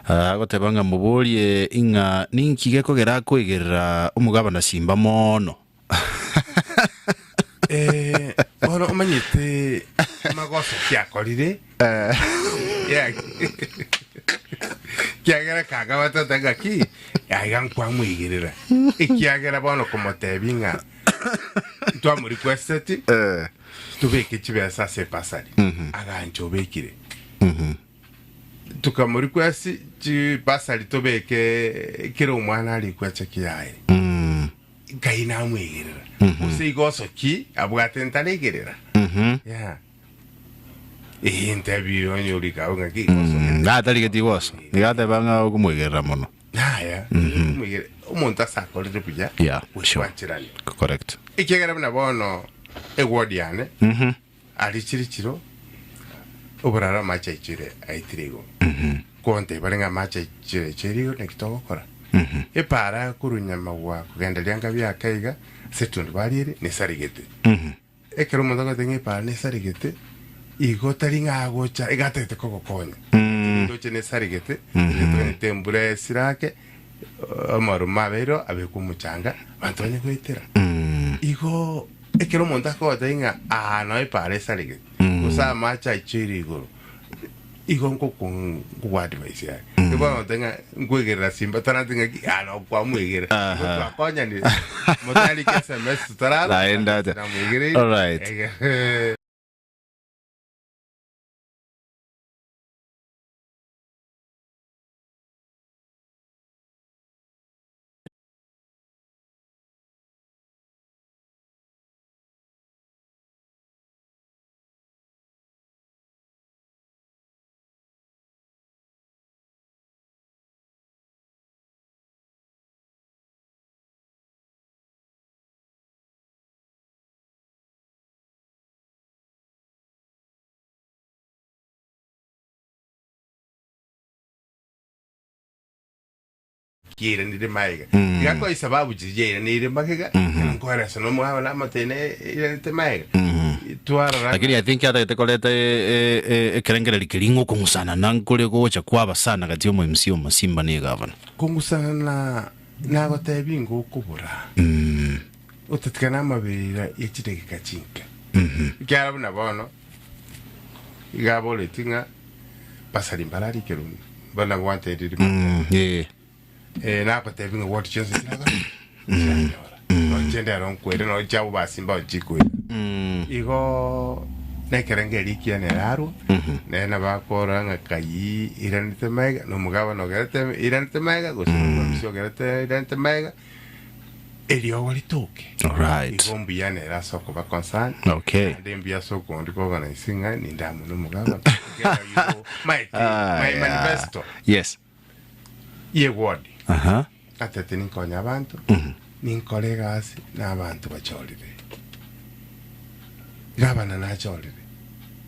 [SPEAKER 2] ah, agoteba ng'a moborie ing'a ninki gekogera akoigerera omogabana Simba mono.
[SPEAKER 1] Eh, bono omanyete magoso kiakorire Yeah. kiagera kanga batata ng'aki aiga nkwamwigerera ekiagera bono komotebi ng'a ntwamorequesteti tobeke chibesa ase ebasari agancha obekire tukamorequest chibasari tobeke kera omwana arekwecha kiaye Ngai namwegerera gose igo osoki abwate ntaregerera yeah ee ntebi onye orikao ng'aki
[SPEAKER 2] Natarigeti goso nigateba ng'a okomwegerera mono
[SPEAKER 1] Yaya, omwegere- omonto ase akorire buya
[SPEAKER 2] Yeah, sure.
[SPEAKER 1] gwancherani
[SPEAKER 2] Correct.
[SPEAKER 1] ekiagera buna bono eward yane ari chiri chiro oboraro amache aichire aitire igo konteba bare ng'a amache aichire aichire igo naki togokora. Epara korwa Nyamagwa kogenda rianga biaka iga ase etundubari ere nesarigete. Ekero omonto agote ng'a epara nesarigete, igo tari ng'a agocha iga atagete kogokonya. Ndoche nesarigete, toganyete embura esire ake, amarumo abeire oo, abekwe omochanga, abanto banye goetera. Igo ekero omonto akogotebia ng'a aa noo epara esarigete, gose amache aichoire igoro, igo nkoko nkogoadvise aye. Nigo bono goteba ng'a nkwegerera simba tarante ng'aki aa noo kwamwegerera. Igo twakonyanire, motarike sms totarara,
[SPEAKER 2] Naende ate.
[SPEAKER 1] namwegereire.
[SPEAKER 2] Alright.
[SPEAKER 1] Egere. Kiairanire magega. Iga kwa esababu chiria yairaneire magega, nkoeresa nomogabo namatene eiranete magega. Twarora
[SPEAKER 2] Lakini I think atagete koreta e- e- ekerengereri keria ng'a okong'usanana nkore gocha kwaba sana gati y'omo MC omo Simba na egavana.
[SPEAKER 1] Kong'usana na nagotebi ngokobora otatigana amaberera ye chidakika chinke. Ekiagera buna bono iga aboreti ng'a Basari mbararikerwe buna gwantebirie
[SPEAKER 2] Mm, eh.
[SPEAKER 1] Eh, nagotebi ng'a ward chionsi chiragora chiranyora noche ndero nkwere noche abo basimba ochikwere igo nekerengo eria ekiya nere arwe nere nabo akorora ng'a kai iranete maega na omogabana ogerete iranete maega gose omobisi ogerete iranete maega eriogo ritoke
[SPEAKER 2] Alright.
[SPEAKER 1] igo mbuya nere ase okoba concerned
[SPEAKER 2] Okay.
[SPEAKER 1] naende mbuya ase okondi koorganize ng'a ninde amo na omogabana Together you know, my,
[SPEAKER 2] Ah,
[SPEAKER 1] my
[SPEAKER 2] yeah.
[SPEAKER 1] manifesto
[SPEAKER 2] Yes.
[SPEAKER 1] ye ward
[SPEAKER 2] Aha.
[SPEAKER 1] atete ninkonya abanto ninkore egasi na abanto bachorire gavana nachorire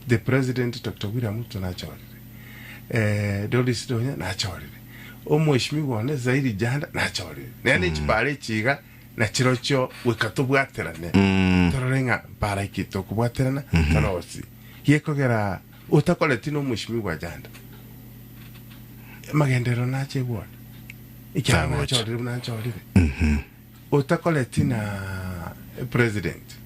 [SPEAKER 1] the president Dr. William Ruto nachorire eh, Doris Donya nachorire Omweshimiwa one Zairi Janda nachorire. Naende chipara echi iga nachirochio goika tobwaterane torore ng'a mpara ki tokobwaterana torosie. Gekogera otakoreti na omweshimiwa Janda magenderero nache egwone ekiagera
[SPEAKER 2] Tagocha.
[SPEAKER 1] nachorire buna nchorire. Otakoreti na president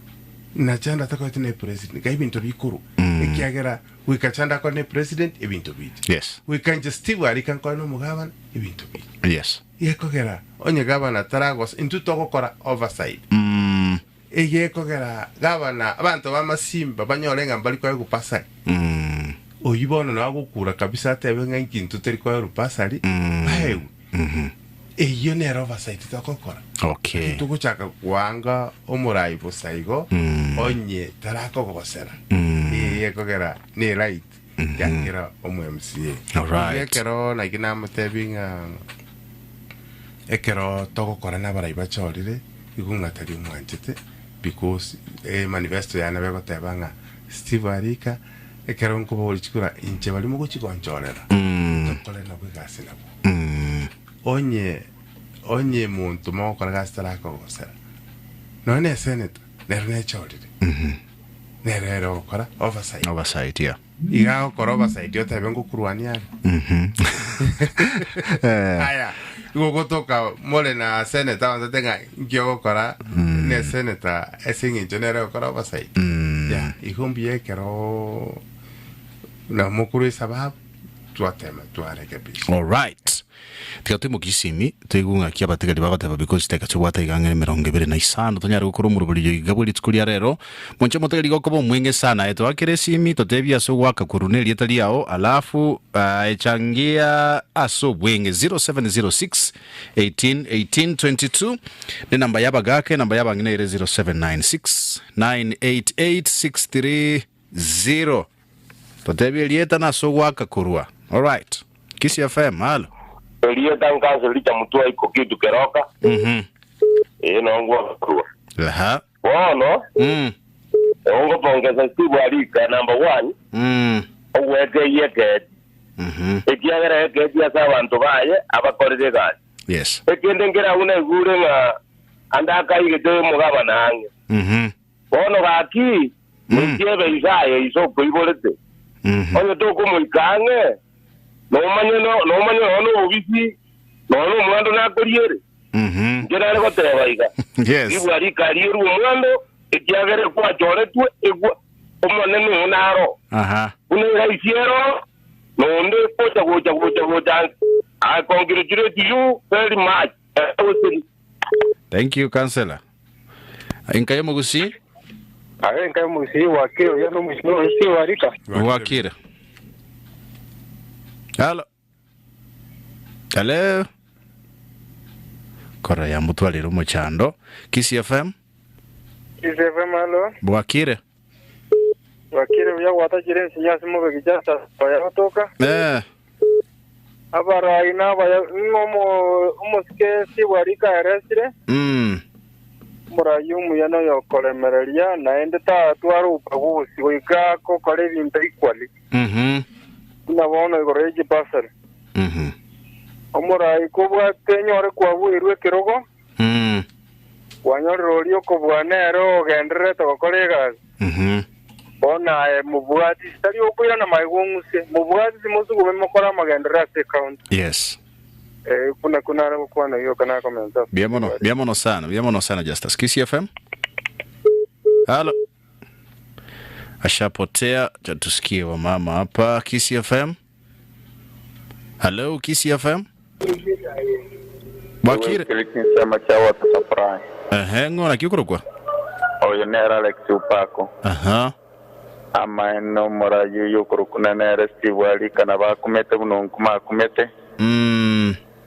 [SPEAKER 1] na Janda atakoreti na president iga ebinto bikorwa ekiagera Goika chande akore ne president ebinto biche.
[SPEAKER 2] Yes.
[SPEAKER 1] Goika inche Steve Arika nkore nomogabana ebinto biche.
[SPEAKER 2] Yes.
[SPEAKER 1] Gekogera onye gavana taragosa intwe togokora oversight.
[SPEAKER 2] Mm.
[SPEAKER 1] Egekogera gavana abanto ba masimba banyore ng'a mbari koegwa bursary.
[SPEAKER 2] Mm.
[SPEAKER 1] Oyio bono nabo agokura kabisa atebe ng'a inki intwe teri koegwa bursary baegwe. Eyio nere oversight togokora.
[SPEAKER 2] Okay.
[SPEAKER 1] Togochaka koanga omorai bosa igo onye tarakogosera. Eye ekogera ne right ya kera omo MCA.
[SPEAKER 2] Alright.
[SPEAKER 1] Igo ekero naki namotebi ng'a ekero togokora na abarai bachorire igo ng'a tari omwanchete because e manifesto yane nabo egoteba ng'a Steve Arika ekero nkoboria chikura inche baria mogochi gonchorera tokore nabwo egasi nabwo. Onye onye monto mogokora gasi tarakogosera, nonya ne senator nere nechorire, nere ere ogokora oversight.
[SPEAKER 2] Oversight, yeah.
[SPEAKER 1] Iga agokora oversight otebe ngokurwania are. Aya, igo gotoka more na senator abanto ng'a nki ogokora ne senator ase eng'encho nere ogokora oversight. Yeah, igo mbuya ekero na mokorwa esababu twatema twarekebisha.
[SPEAKER 2] Alright. Tiga toimokie chisimi toigwe ng'aki abatigari bagoteba because chidakika chobwate iga ang'e emerongo ebere na isano tonyare gokora omoroberio iga bwe rituko ria rero. Monche omotigari iga okoba omweng'e sana aye toakere esimi totebie ase ogoaka korwa na erieta riao alafu aye changia ase obweng'e 0706 18 18 22 ne namba ya abagaka enamba ya abang'ina ere 0796 988 630. Totebie erieta na ase ogoaka korwa. Alright. Kisii FM, halo.
[SPEAKER 20] Erieta nkansa richa mutwa iko kitu keroka.
[SPEAKER 2] Mhm.
[SPEAKER 20] Ee no ngwaka korwa.
[SPEAKER 2] Aha.
[SPEAKER 20] Bono
[SPEAKER 2] Mm.
[SPEAKER 20] ongopongeza Steve Arika number one
[SPEAKER 2] Mm.
[SPEAKER 20] ogwekeyia eketi.
[SPEAKER 2] Mhm.
[SPEAKER 20] Ekiagera eketi ase abanto baye abakorire egasi.
[SPEAKER 2] Yes.
[SPEAKER 20] Ekende nkere agwo naigure ng'a ande akaigete omogabana ang'e. Bono gaki, goika ebe Isaya iso okoiborete, onye tokomoika ang'e, nomanye nomanye nonya nobobisi, nonya nomwando nakoriere. Inche nare goteba iga,
[SPEAKER 2] Yes.
[SPEAKER 20] Ribwa rikarierwe omwando, ekiagera ekwachoretwe egwa Omonene oo naro.
[SPEAKER 2] Aha.
[SPEAKER 20] Buna eraisi ero, nonde gocha gocha gocha gocha I congratulate you very much.
[SPEAKER 2] Thank you, Councillor. Enka y'omogusii.
[SPEAKER 21] Aye enka y'omogusii gwakire oria nomochie o Arika.
[SPEAKER 2] Gwakire. Halo. Hello. Kora yamutwarire omochando. Kisii FM.
[SPEAKER 21] Kisii FM halo.
[SPEAKER 2] Bwakire.
[SPEAKER 21] Bwakire buya gwatachire ensinyo ase mobeki Justus oya gotoka.
[SPEAKER 2] Eh.
[SPEAKER 21] Abarai nabaya ng'a omo- omosike Steve Arika aeresire. Omorai omuya noyo okoremereria naende tatwara obobagusi goika gokora ebinto equally. Buna bono igoro ye chibasari. Omorai kobwate enyore kwabuirwe ekerogo, kwanyorire oria okobua nere ogendererete gokora egasi. Bono aye mobwatisi tari okoirana magega ong'use, mobwatisi mosugume mokore amagenderero ase ecounty.
[SPEAKER 2] Yes.
[SPEAKER 21] Eh, buna ko nare gokwana gioka nakomenta ase
[SPEAKER 2] Buya mono, buya mono sana, buya mono sana Justus. Kisii FM. Halo. Ashapotea, acha tusikie wamama hapa Kisii FM. Hello Kisii FM. Bwakire.
[SPEAKER 22] Kiri chinsemo chia Water Supply.
[SPEAKER 2] Ehe, ng'o naki okorokwa?
[SPEAKER 22] Oyo nere Alex Upako.
[SPEAKER 2] Aha.
[SPEAKER 22] Amaene omoraia oyio okorokuna nere Steve Alika nabo akumete buna onkuma akumete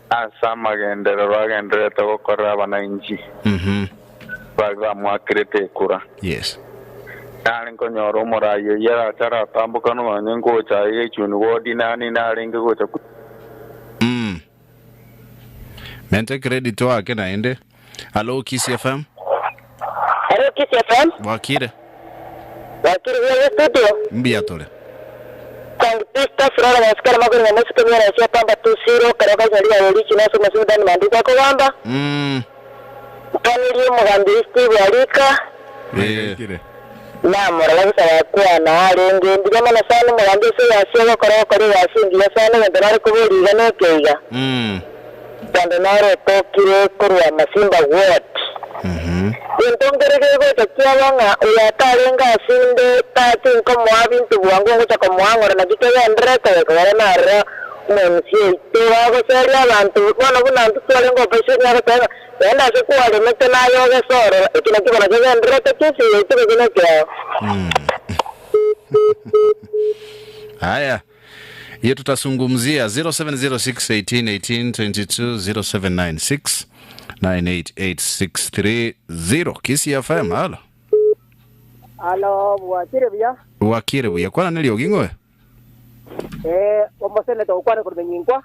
[SPEAKER 22] ase amagenderero agendererete gokorera abanainchi baria bamoakerete ekura.
[SPEAKER 2] Yes.
[SPEAKER 22] Nare nkonyora omoraia oyio arache aratamboka nonye ngocha aiga echuni ward nani narenge gocha ku.
[SPEAKER 2] Mente credit oake naende. Hallo Kisii FM.
[SPEAKER 23] Hello Kisii FM.
[SPEAKER 2] Bwakire.
[SPEAKER 23] Bwakire buya ge studio.
[SPEAKER 2] Mbuya tore.
[SPEAKER 23] Sankpista Flora Masikara Magori Nyamosike Miara Sia Pamba 20 Karo Kanyari ya Orichi Naso Masimu Dani Mandiko Akogamba. Mpanirie omogamberi Steve Arika.
[SPEAKER 2] Eh.
[SPEAKER 23] Namorora bosa gakwana arenge mbuya mono sana omogambi ase egasi ogokora ogokora egasi engiya sana egento nare koboria iga neke iga. Kando naro otokire korwa Masimba Ward. Gento nkere gegocha kiaba ng'a oyo atarenge asinde tatinkomoa binto bwango ngocha komoa ng'ora naki kegendererete gekogera narora omonsi oito bagoseria abanto bono buna intwe twarenge opposition agoteba ng'a genda ase kwaremete naye ogese ororo eki nakio bono kegendererete Kisii yaito gose nekiao.
[SPEAKER 2] Haya, hiyo tutazungumzia 0706181822 0796 988630 Kisii FM. Halo.
[SPEAKER 24] Alo, bwakire buya.
[SPEAKER 2] Bwakire buya. Kwana neriogi ng'oe?
[SPEAKER 24] Eh, omoseneta okwane korwa Menyinkwa.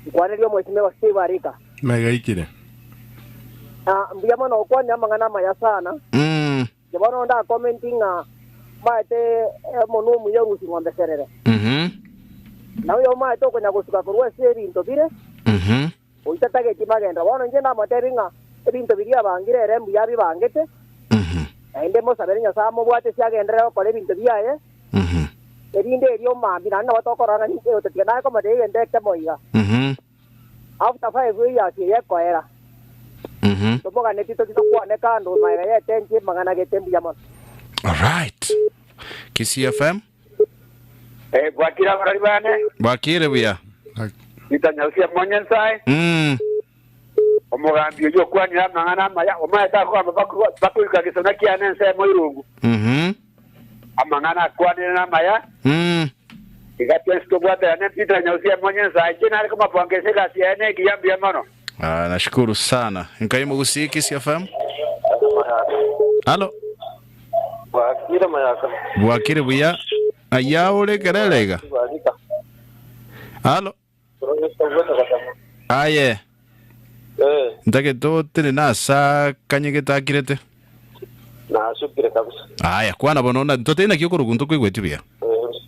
[SPEAKER 24] Nkwanerie omwesimegwa Steve Arika.
[SPEAKER 1] Megaikire.
[SPEAKER 24] Ah, mbuya mono okwanire amang'ana amaya sana. Inche bono ndakomenti ng'a mbaete omonwa omuya orusia ng'ombe serere. Na oyo omaete okonya gosuka korwa ase ebinto bire, oyio tatageti magenderero. Bono inche ndamotebi ng'a ebinto biria abangire ere mbuya abibangete, naende mosabere Nyasae amobwate ase agenderere gokora ebinto biaye, erinde erio mambia naende nabo tokorora ng'a ninche otatiga naye komotebia egento ekemo iga. After 5 years eye ekoera, tomoganetie tochie tokwane kando magega y'etenki amang'ana gete mbuya mono.
[SPEAKER 2] Alright. Kisii FM.
[SPEAKER 25] Eh, bwakire abarori bane,
[SPEAKER 2] Bwakire buya.
[SPEAKER 25] Peter Nyausia Monyensae, omogambi oyio okwanire amang'ana amaya, omaete akogamba bakoika gesona kiane ensemo irungu. Amang'ana akwanire namaya, iga twensi tobwaterane Peter Nyausia Monyensae, inche nare komapongesa egasi yaye negiya mbuya mono.
[SPEAKER 2] Ah, nashukuru sana. Nkaimu Gusii Kisii FM. Halo.
[SPEAKER 21] Bwakire mayaka.
[SPEAKER 2] Bwakire buya. Aya ore kerere iga. Halo. Aye. Ntagete otene asa kanye getakirete.
[SPEAKER 21] Nasukire kabisa.
[SPEAKER 2] Aya, kwana bono na totari naki okorugunto koigweti buya.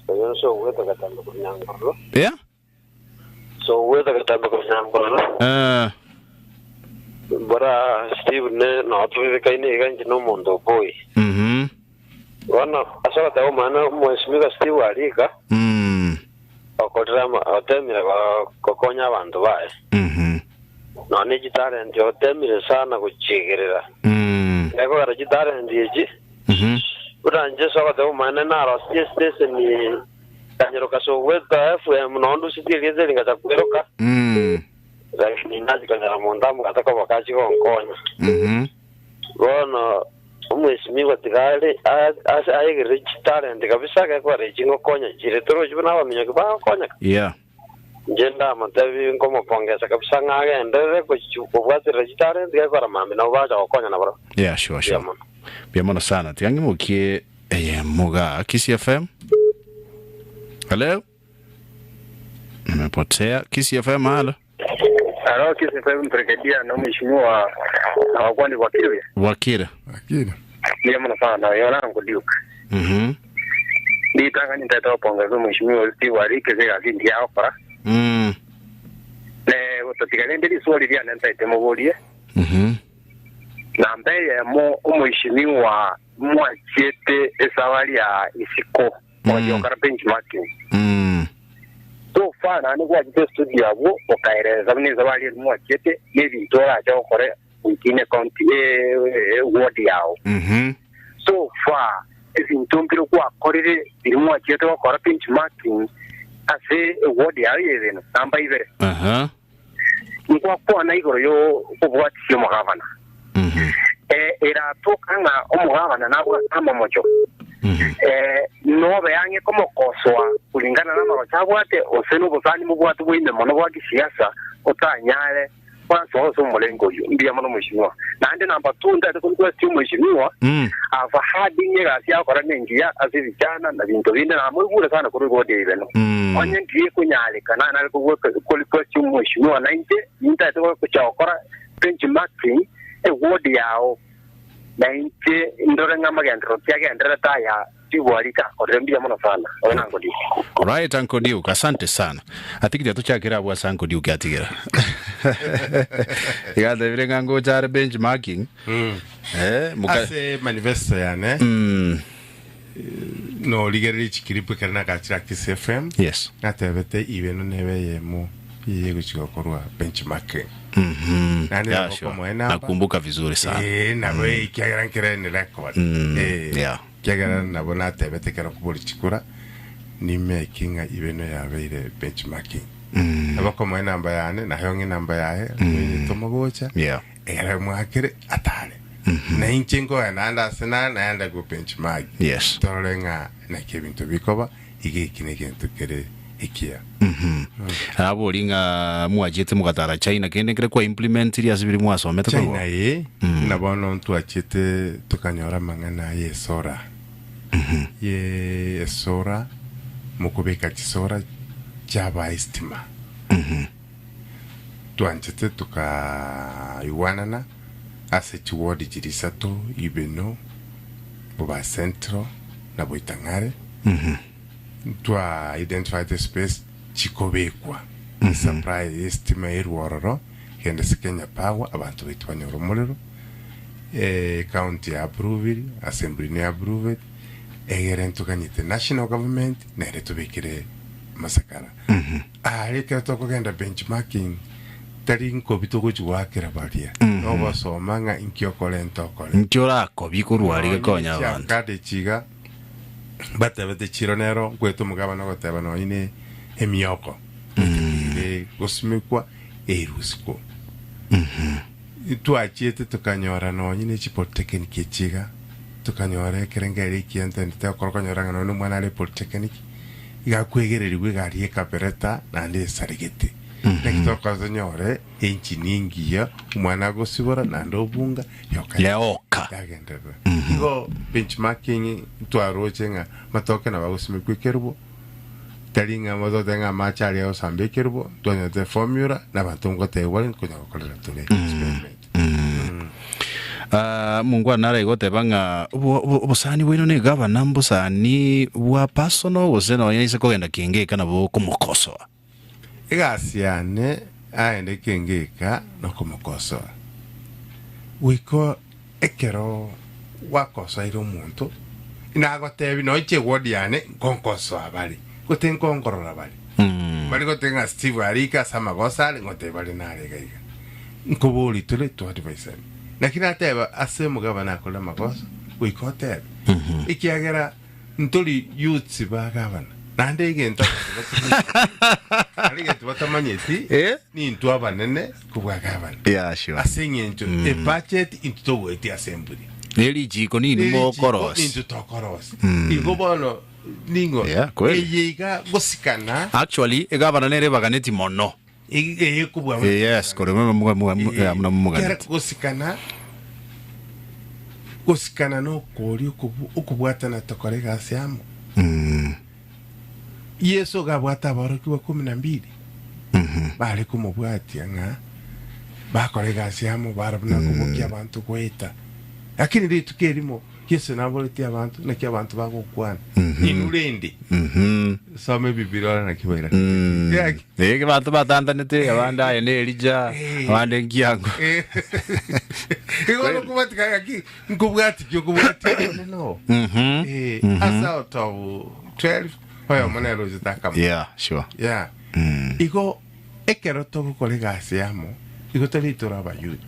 [SPEAKER 21] Oyo nse ogwete gatamba kunyangororo.
[SPEAKER 2] Yeah?
[SPEAKER 4] Sogweta getambe korwa Nyankororo.
[SPEAKER 2] Eh.
[SPEAKER 4] Bora Steve ne noo tobibekaine iga inche nomonto okoi.
[SPEAKER 2] Mhm.
[SPEAKER 4] Bono ase ogoteba omwana omwesimigwa Steve arika
[SPEAKER 2] Mm.
[SPEAKER 4] okorire ama otemire go- gokonya abanto baye.
[SPEAKER 2] Mhm.
[SPEAKER 4] Nonya ne chitalenti otemire sana gochiigerera.
[SPEAKER 2] Mm.
[SPEAKER 4] Ekogera chitalenti echi
[SPEAKER 2] Mhm.
[SPEAKER 4] buna inche ase ogoteba omwana narosetie esiteseni nkanyeroka Sogweta FM nonya ndusetie erieta eri ngacha kweroka.
[SPEAKER 2] Mm.
[SPEAKER 4] Lakini nachikonyora monto amogate koboka achie gonkonya.
[SPEAKER 2] Mhm.
[SPEAKER 4] Bono omwesimigwa tiga are ase aegerere chitalenti kabisa gekogera echi ngokonya chire torochi buna abaminyoki bagokonyeka.
[SPEAKER 2] Yeah.
[SPEAKER 4] Inche ndamotebi nkomopongesa kabisa ng'a agenderere kobwaterera chitalenti gekogera mambia nabo bacha gokonya nabarabwo.
[SPEAKER 2] Yeah, sure, sure. Mbuya mono sana. Tiga ng'imokie eyemo igaa. Kisii FM. Hello? Nimepotea. Kisii FM, halo.
[SPEAKER 21] Halo, Kisii FM Brigadier na mheshimiwa na wakwani Wakire.
[SPEAKER 2] Wakire.
[SPEAKER 1] Wakire.
[SPEAKER 21] Ndiyo muno sana yorango Duke.
[SPEAKER 2] Mhm.
[SPEAKER 21] Nditanga nintete gopongeza mheshimiwa Steve Arike ase egasi engiya agokora.
[SPEAKER 2] Mm.
[SPEAKER 21] Ne gototiga rende riswali riane ntaete moborie.
[SPEAKER 2] Mhm.
[SPEAKER 21] Namba eyemo omoishimiwa mwachiete esabari ya isiko mogachia benchmarking.
[SPEAKER 2] Mm.
[SPEAKER 21] So far naende gwachete estudio abwo okaeresa buna esabari eri mwachiete na ebinto orache gokora within ecounty eward yao.
[SPEAKER 2] Mhm.
[SPEAKER 21] So far ebinto mbire gwakorire biria mwachiete gokora benchmarking ase eward yao ya ebeno namba ibere.
[SPEAKER 2] Aha.
[SPEAKER 21] Ngwakwana igoro y'okobwatisia omogabana. Eratoka ng'a omogabana nabwate amamocho, nobe ang'e komokosoa kulingana namagocho abwate, gose nobosani mobwate bwaime mono bwa gisiasa, otanyare gwansoa ase omorengo oyio. Mbuya mono mweshimiwa. Naende namba two ntagete korequest omweshimiwa, I've heard ng'a egasi agokora nengiya ase ebichana na binto binde, namoigure sana korwa igoro riaibeno. Onye ndiye konyareka nanyare korequest omweshimiwa nainche nintagete gocha gokora benchmarking eward yao, na inche ndore ng'a amagenderero ki agendererete aya Chigwarika akorire mbuya mono sana. Oyo na Uncle Duke.
[SPEAKER 2] Right Uncle Duke, asante sana. Atigire tochakere abwo ase Uncle Duke atigera. Iga atebire ng'a ngocha are benchmarking. Eh, muka
[SPEAKER 1] Ase manifesto yane
[SPEAKER 2] Mm.
[SPEAKER 1] norigereria chikiripu ekero nagachire Kiss FM.
[SPEAKER 2] Yes.
[SPEAKER 1] Natebete ibeno nebe eyemo yegochia gokorwa benchmarking.
[SPEAKER 2] Mhm.
[SPEAKER 1] Nani
[SPEAKER 2] Yeah,
[SPEAKER 1] nabo
[SPEAKER 2] sure.
[SPEAKER 1] komoe namba.
[SPEAKER 2] Nakumbuka vizuri sana.
[SPEAKER 1] Eh, nabo ekiagera nkere ni record.
[SPEAKER 2] Mm,
[SPEAKER 1] Eh,
[SPEAKER 2] yeah.
[SPEAKER 1] Ekiagera nabo natebete ekero kobori chikura, nimeke ng'a ibeno yabeire benchmarking. Nabo komoa enamba yane, naye ong'e enamba yaye, toyetoma gocha,
[SPEAKER 2] Yeah.
[SPEAKER 1] ekero mwakere atare. Na inche nkoya naende ase nare, naende go benchmark.
[SPEAKER 2] Yes.
[SPEAKER 1] Torore ng'a naki ebinto bikoba, iga eki negento kere ekiya.
[SPEAKER 2] Nabori ng'a mwachiete mogatara China kende nkere kwa implementirie ase biria mwasomete korwa
[SPEAKER 1] China ee, buna bono ntwachiete tokanyora amang'ana y'esora ye esora mokobeka chisora chiaba estima twanchete tukaigwanana ase chiwodi chiria isato Ibeno, Boba Central na Boitang'are Ntwa identify the space chikobekwa supply y'estima erwe ororo gende ase Kenya Power abanto baito banyore omorero county ya approviri assembly ne approved egere ntoganyete national government nere tobekere masakara aria ekero tokogenda benchmarking tari nkobi togochi goakera baria nogosoma ng'a inki okorenta okore
[SPEAKER 2] Nki orakobi korwa aria gekonya abanto.
[SPEAKER 1] Chiavocado iga Batebete chiro nero nkwete omogabane ogoteba nonya ne emioko ere gosimekwa erusikwo. Twachiete tokanyora nonya ne chipolytechnic echi iga, tokanyora ekerengererio ekiya ntendete gokora okonyora ng'a nonya na omwana are polytechnic, iga akwegererigwa egari ekabereta naende esaregete. Naki tokora tonyore Engine engiya omwana agosibora naende obunga yoka
[SPEAKER 2] Yaoka.
[SPEAKER 1] yagenderera. Igo benchmarking ntwaroche ng'a matoke nabo agosimekwa ekerubo, tari ng'a totebe ng'a amache aria agosamba ekerubo, ntwanyorete formula na abanto ngotebwa bare nkonya gokorera tore experiment.
[SPEAKER 2] Ah, mongwana nare goteba ng'a obo- obo- obosani bwaino na egavana mbosani bwa personal gose nonya ase kogenda kengeka nabo okomokosoa.
[SPEAKER 1] Egasi yane aende kengeka nokomokosoa. Goika ekero gwakosoire omonto, nagotebi nonya inche eward yane nkonkosoa bare, gote nkonkorora bare. Bari gote ng'a Steve arike ase amagoso are, ngotebi bare nare iga iga. Nkobori tore twadvisaine. Naki nateba ase omogabana akorire amagoso, goika otebe. Ekiagera Ntori youths ba gavana naende egento abanto batamanyeti naende egento batamanyeti nintwe abanene kobua gavana
[SPEAKER 2] Yeah, sure.
[SPEAKER 1] ase eng'encho ebudget intwe togoetia ase emburi
[SPEAKER 2] Ne richiko nini
[SPEAKER 1] Richiko
[SPEAKER 2] mokorosi.
[SPEAKER 1] nintwe tokorosi igo bono ning'o
[SPEAKER 2] Yeah, kweli.
[SPEAKER 1] eye iga gosikana
[SPEAKER 2] Actually, egavana nere ebaganeti mono.
[SPEAKER 1] eye kobua
[SPEAKER 2] Eh, Yes, kore mwe- mwe- mwe- mwe- yeah, muna
[SPEAKER 1] kera
[SPEAKER 2] momoganeti.
[SPEAKER 1] gosikana Gosikana nokoria okobwatana tokore egasi amo. Yeso iga abwate aborokigwa kumi na mbili bare komobwatia ng'a bakore egasi amo bare buna kobokia abanto goeta. Lakini rituko erimo Yeso naboretie abanto naki abanto bagokwana inwe rende soma ebibilia ore naki bairanetie.
[SPEAKER 2] Eke banto batantanete abande aye ne Elija abande nkiango.
[SPEAKER 1] Igo nokobwatika ng'aki nkobwati ki okobwati omonene oo. Eh, ase out of 12 oyomo nere ochete akamo.
[SPEAKER 2] Yeah, sure.
[SPEAKER 1] Yeah. Igo ekero togokora egasi amo igo tari tore abayuda.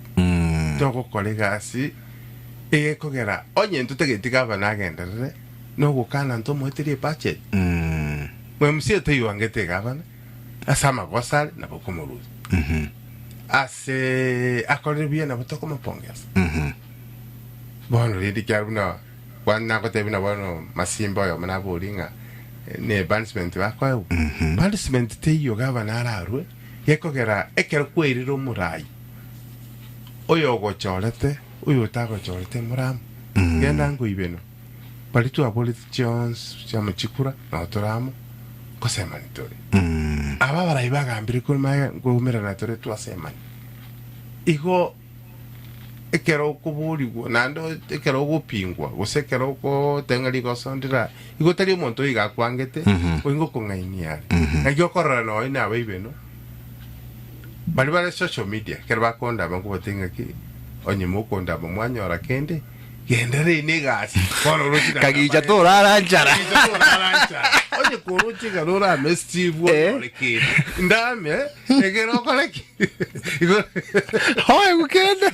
[SPEAKER 1] Togokora egasi egekogera onye ntotageti gavana agenderere nogokana ntomoeterie ebudget. Mwemusie toiwangete egavana ase amagoso are nabo okomorusia. Ase akorire buya nabo tokomopongesa. Bono rende ekiagera buna bwana nagotebia buna bono masimba oyomo naborie ng'a ne banishment bakoegwa. Banishment teiyo gavana ararue gekogera ekero kwairire omorai oyo ogochorete oyo otagochorete moramo genda nkoibenwa. Baria twaborete chionsi chiamochikura nao tore amo, nkosemani tore. Aba abarai bagambire korwa magega nkoumerana tore twasemani. Igo ekero okoborigwa naende ekero ogopingwa gose ekero ogoteba ng'a rigoso ndire aa, igo tari omonto oyo iga akwangete, oyo ngokong'ainia are. Naki okorora nonya na abaibeno, baria bare social media ekero bakondama nkobatebia ng'aki onye mokondama mwanyora kende. Genderera negasi bono oroche na
[SPEAKER 2] Kagicha torara nchara.
[SPEAKER 1] Kagicha torara nchara. Onye koroche iga norame Steve onyore kende. Ndame ekero okore ki? Igo
[SPEAKER 2] Oe gukende.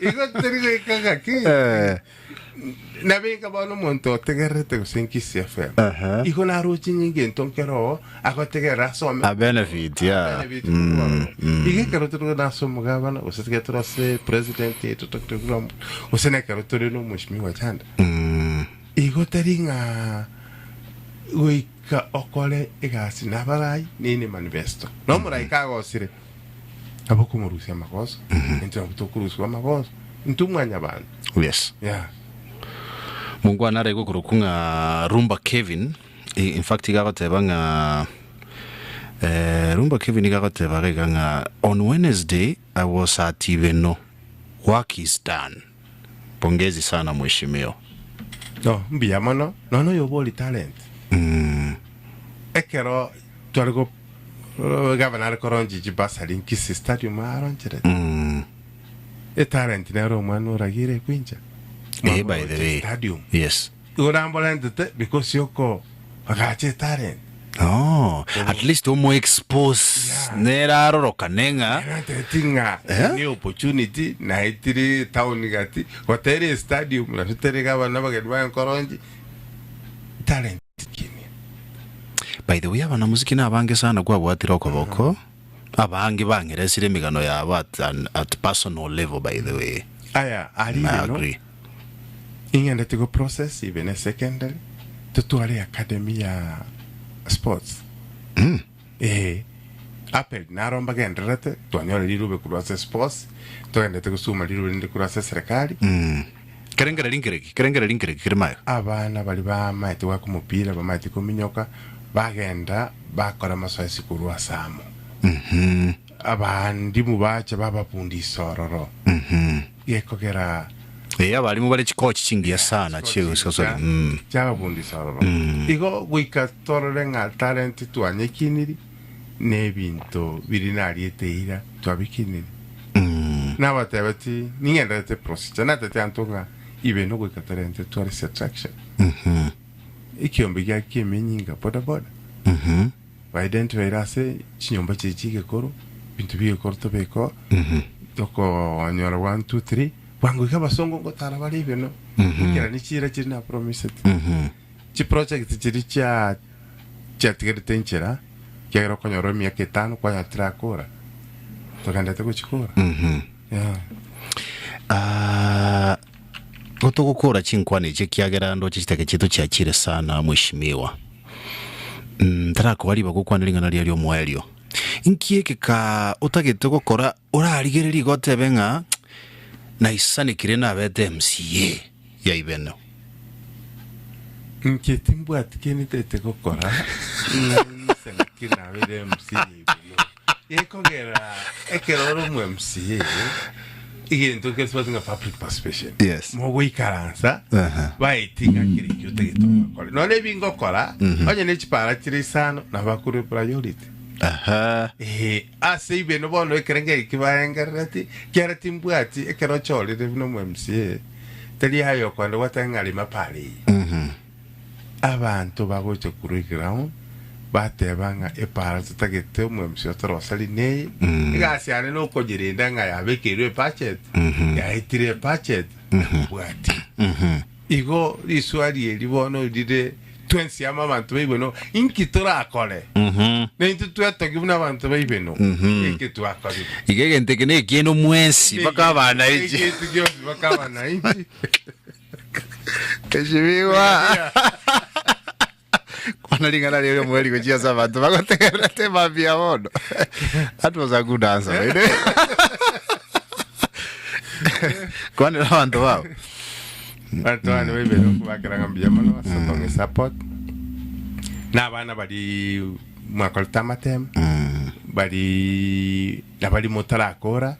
[SPEAKER 1] Igo teri goika ng'aki. Nabeka bono omonto otegererete gose Nkisi FM. Igo naroche ng'a egento nkere oo agotegerera asome.
[SPEAKER 2] A benefit, yeah.
[SPEAKER 1] Benefit korwa ororo. Igo ekero tore nase omogabana gose ekero tore ase president yaito Doctor William gose na ekero tore na omweshimiwa Chanda. Igo tari ng'a goika okore egasi na abarai nene manifesto. Na omorai kagosire nabo okomorusia amagoso, intwe nabo tokorusiwa amagoso. Intwe mwanyabanto.
[SPEAKER 2] Yes.
[SPEAKER 1] Yeah.
[SPEAKER 2] Mongwana are gokorokwa ng'a Rumba Kevin, i- in fact iga agoteba ng'a eh, Rumba Kevin iga agoteba iga iga ng'a on Wednesday I was at Ibeno, work is done. Pongezi sana mheshimiwa.
[SPEAKER 1] No, mbuya mono, nonya oyobori talent. Ekero tware go gavana are koronchia chibasari Kisii Stadium aroncherete. Etalent nero omwana oragire kwincha.
[SPEAKER 2] Eh, by the way.
[SPEAKER 1] Stadium.
[SPEAKER 2] Yes.
[SPEAKER 1] Igo namborentete because yoko bagacha etalent.
[SPEAKER 2] Oh, at least omo expose nere arorokane ng'a
[SPEAKER 1] Narenteti ng'a
[SPEAKER 2] Eh?
[SPEAKER 1] ni opportunity naetire town gati gotere stadium naso tere gavana abageni baye nkoronchi talent kinia.
[SPEAKER 2] By the way abanamuziki nabange sana kwabwatire okoboko Abange bang'eresire emegano yabo at an at personal level by the way.
[SPEAKER 1] Aya aria
[SPEAKER 2] I
[SPEAKER 1] ibe no
[SPEAKER 2] agree.
[SPEAKER 1] ing'endete go process ibe ne secondary totware academy ya sports eh apel naro mbagendererete twanyore rirube korwa ase sports togendete gosuma rirube rinde korwa ase serikali
[SPEAKER 2] Kerengereri nkereki? Kerengereri nkereki kere maega?
[SPEAKER 1] Abana baria bamaete goaka omopira, bamaete kominyoka, bagenda bakora amasoesi korwa ase amo. Abandimu bacha bababundisa ororo. Gekogera.
[SPEAKER 2] Eh, abarimu bare chikochi chingiya sana chiegososori. Mm.
[SPEAKER 1] Chiababundisa ororo. Igo goika torore ng'a talent twanyekiniri na ebinto biri nariete eira twabikiniri. Nabatebeti ning'enderete procedure natete anto ng'a ibe nogoika torente tourist attraction. Ekiombe gia ki'emenyinga boda boda. Ba-identifyire ase chinyomba chiria chi'egekoro, ebinto bi'egekoro tobeke oo, tokonyora one, two, three, bwango iga abasongo ngotara bare ibeno, ekero ne chiira chiri na promisete. Chiproject chiria chia chiatigerete enchera, ekiagera okonyora emiaka etano kwanyora tirakora, togenderete gochikora. Yeah.
[SPEAKER 2] Ah, gotogokora chinkwana echi ekiagera ndoche chiteke chiaito chiachire sana mweshimiwa. Ntarakoa ribaga okwane ring'ana riria ri'omoerio. Inki eke ka otagete gokora orarigererie iga otebe ng'a naisanekire nabete MCA ya Ibeno?
[SPEAKER 1] Inche timbwati kende ntagete gokora ng'a naisanekire nabeire MCA ya Ibeno. Gekogera ekero ore omo MCA egento kesibate ng'a public participation.
[SPEAKER 2] Yes.
[SPEAKER 1] Mogoikaransa
[SPEAKER 2] Aha.
[SPEAKER 1] baeti ng'a kere ekio otagete ogakore. Nonya ebi ngokora onye ne chipara chire isano nabo bakorwa priority.
[SPEAKER 2] Aha.
[SPEAKER 1] Ee, ase ibeno bono ekerengo eki baengerereti kiara timbwati ekero ochorire buna omo MCA tari aye okoenda gwateba ng'a rima para eye. Abanto bagocha korwa eground bateba ng'a epaara totagete omwemsi otoroseri neye, egasi yane nokonyerenda ng'a yabekeirwe ebudget, yaetire ebudget, nakobwati. Igo riswali eri bono rire twensi amo abanto baigwe no inki torakore? Naintwe twetogie buna abanto baigwe no eke twakorire.
[SPEAKER 2] Iga egento eke nekiaino mwensi mpaka abananchi.
[SPEAKER 1] Egento gionsi mpaka abananchi.
[SPEAKER 2] Mheshimiwa. Kwana ring'ana riria omweri gochia ase abanto bagotegererete mambia bono. That was a good answer. Right? Kwanera abanto bao.
[SPEAKER 1] Banto bane baibere okobakera ng'a mbuya mono ase okong'a support. Na abana bari mwakorete amatemo bari nabari motarakora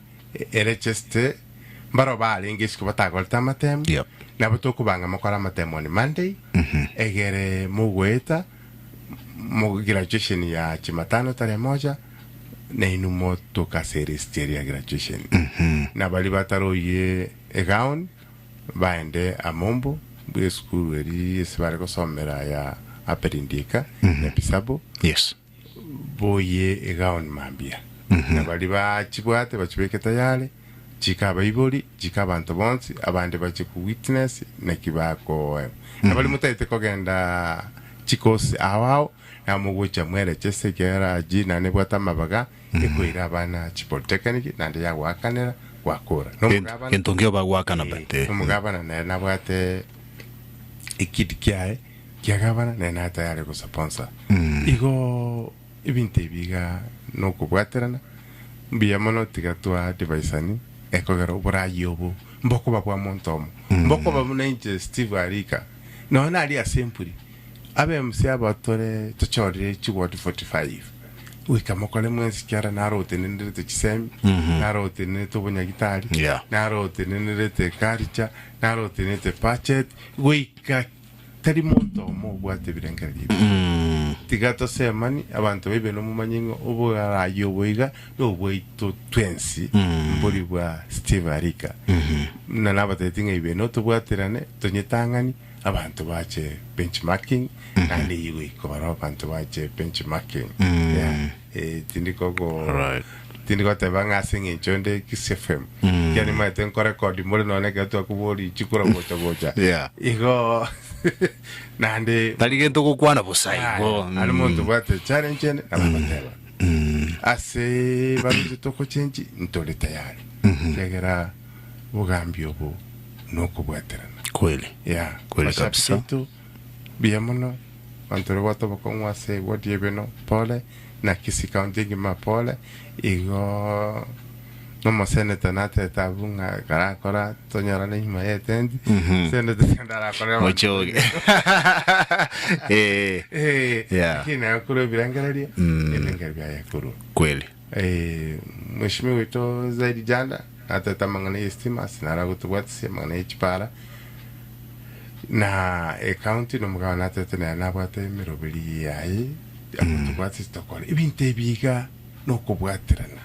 [SPEAKER 1] ere cheste Mbaro barenge isiko batagorete amatemo,
[SPEAKER 2] Yep.
[SPEAKER 1] nabo tokobanga mokore amatemo on Monday, egere mogoeta mo graduation ya Jumatano tarehe moja, nainwe motoke ase elist eria ya graduation. Na baria bataroyie egown baende Amombo bwe esukuru eria ase bare gosomera ya Aperindika ya Pisabo.
[SPEAKER 2] Yes.
[SPEAKER 1] Boyie egaoni mambia, na baria bachibwate bachibeke tayari, chika abaibori, chika abanto bonsi, abande bache ku witness naki bakoeba. Na baria motagete kogenda chikosi ao ao, nabo mogocha mwerechese ekiagera aji naende ebwate amabaga ekoira abana chipolytechnic naende yagoakanera gwakora. Na omogabana
[SPEAKER 2] Gento nkio bagoakana but eh.
[SPEAKER 1] omogabana nere nabwate ekidi kiaye Kia gavana nere nare tayari gosponsor. Igo ebinto ebi iga nokobwaterana mbuya mono tiga twa advisani ekogera oborayi obo mbokoba bwa monto omo mbokoba buna inche Steve Arika nonya nari ase empuri abe MC aba tore tochorire chi ward 45 goika mokore mwensi kiara naro otenenerete chisemi naro otenenerete obonyagitari
[SPEAKER 2] Yeah.
[SPEAKER 1] naro otenenerete culture naro otenenerete budget goika Tari monto omo obwate ebirengererio ebi. Tiga tosemani, abanto baibe nomomanye ng'a oboraai obo iga nobwaito twensi, mbori bwa Steve Arika. Na nabatebetie ng'a ibe notobwaterane, tonyetang'ani, abanto bache benchmarking, naende eyio goika oro abanto bache benchmarking. Yeah. Eh, tindi kogo
[SPEAKER 2] Right.
[SPEAKER 1] tindi goteba ng'a ase eng'encho nde Kisii FM. Ekiagera nimanyete nkorekodi more nonye ekero twakoboria chikura gocha gocha.
[SPEAKER 2] Yeah.
[SPEAKER 1] Igo naende
[SPEAKER 2] Tari gento gokwana bosa igo.
[SPEAKER 1] Aya, ari monto obwate challenge ende nabo agoteba. Ase baruche tokochenchi ntore tayari. Ekiagera bogambi obo nokobwaterana.
[SPEAKER 2] Kweli.
[SPEAKER 1] Yeah.
[SPEAKER 2] Kweli
[SPEAKER 1] Mashabiki
[SPEAKER 2] kabisa.
[SPEAKER 1] aito, mbuya mono. Abanto baria babwate obokong'u ase eward ya Ibeno pole, na Kisii County engima pole, igo nomoseneta natebete abwo ng'a karakora tonyorane nyuma ya etenti, seneta kende arakorere abanto
[SPEAKER 2] Mochoge. Eh.
[SPEAKER 1] Eh,
[SPEAKER 2] Yeah.
[SPEAKER 1] lakini naye korwa ebirengererio, ebirengererio biaye korwa.
[SPEAKER 2] Kweli.
[SPEAKER 1] Eh, mheshimiwa oito Zaidi Janda. Natete amang'ana y'estima ase naro agotobwatisia amang'ana ye chipara na ecounty na omogabana natete nere nabwate emeroberi yaye agotobwatisia tokore ebinto ebi iga nokobwaterana.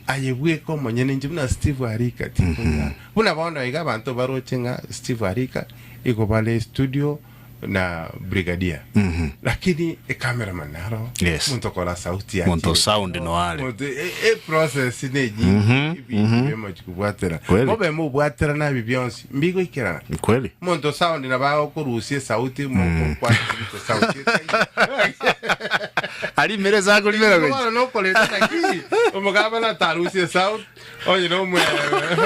[SPEAKER 1] Aye bweka omonyene inche buna Steve Arika tinkonyara. Buna bono iga abanto baroche ng'a Steve Arika igo bare studio na brigadier lakini ecameraman naro
[SPEAKER 2] Yes.
[SPEAKER 1] omonto okora sauti
[SPEAKER 2] Monto
[SPEAKER 1] achire.
[SPEAKER 2] sound noare.
[SPEAKER 1] Monto e, e process nenyinge ebinto biamachi kobwatera
[SPEAKER 2] Kweli.
[SPEAKER 1] mobe mobwaterana ebi bionsi mbigoikerana
[SPEAKER 2] Kweli.
[SPEAKER 1] omonto sound nabo agokorusia esauti mokokwana ebinto sauti etaiyo.
[SPEAKER 2] Arimere ase akorimera gochia.
[SPEAKER 1] Bono nokoreta naki omogabana atarusie esauti onye nomwe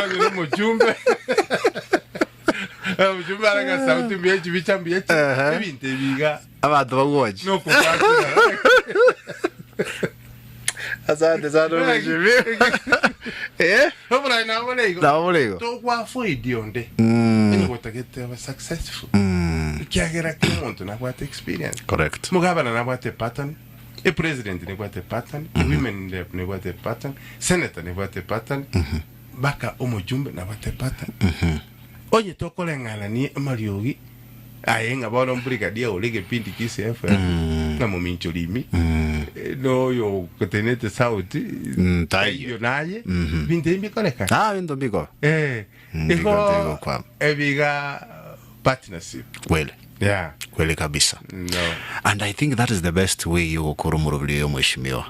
[SPEAKER 1] onye nomochumbe Omochumbe arenge sauti mbuya chibicha mbuya chi
[SPEAKER 2] Ehe.
[SPEAKER 1] ebinto ebi iga
[SPEAKER 2] Abanto bagwochi.
[SPEAKER 1] nokobwatera.
[SPEAKER 2] Asante sana mheshimiwa. Eh?
[SPEAKER 1] Oborai nabo bore igo.
[SPEAKER 2] Nabo bore igo.
[SPEAKER 1] Togwafoidi onde.
[SPEAKER 2] Mm.
[SPEAKER 1] Onye gotagete obe successful.
[SPEAKER 2] Mm.
[SPEAKER 1] Ekiagera kera omonto nabwate experience.
[SPEAKER 2] Correct.
[SPEAKER 1] Mugabana nabwate pattern. E president nebwate pattern. E women rep nebwate pattern. Senator nebwate pattern. Baka omojumbe nabwate pattern. Onye tokoreng'anania amariogi aye ng'a bono mbrigadier ore egepindi Kisii FM ng'a momincho rimi eh, noyo ogotenete sauti
[SPEAKER 2] Mm, taiyo.
[SPEAKER 1] taiyo naye binto ebi mbikorekana
[SPEAKER 2] Ah, binto mbiko.
[SPEAKER 1] eh
[SPEAKER 2] Mm,
[SPEAKER 1] igo
[SPEAKER 2] binto bigokwama.
[SPEAKER 1] ebiga partnership
[SPEAKER 2] Kweli.
[SPEAKER 1] yeah
[SPEAKER 2] Kweli kabisa.
[SPEAKER 1] no
[SPEAKER 2] And I think that is the best way yogokora omorobiri oyo mheshimiwa.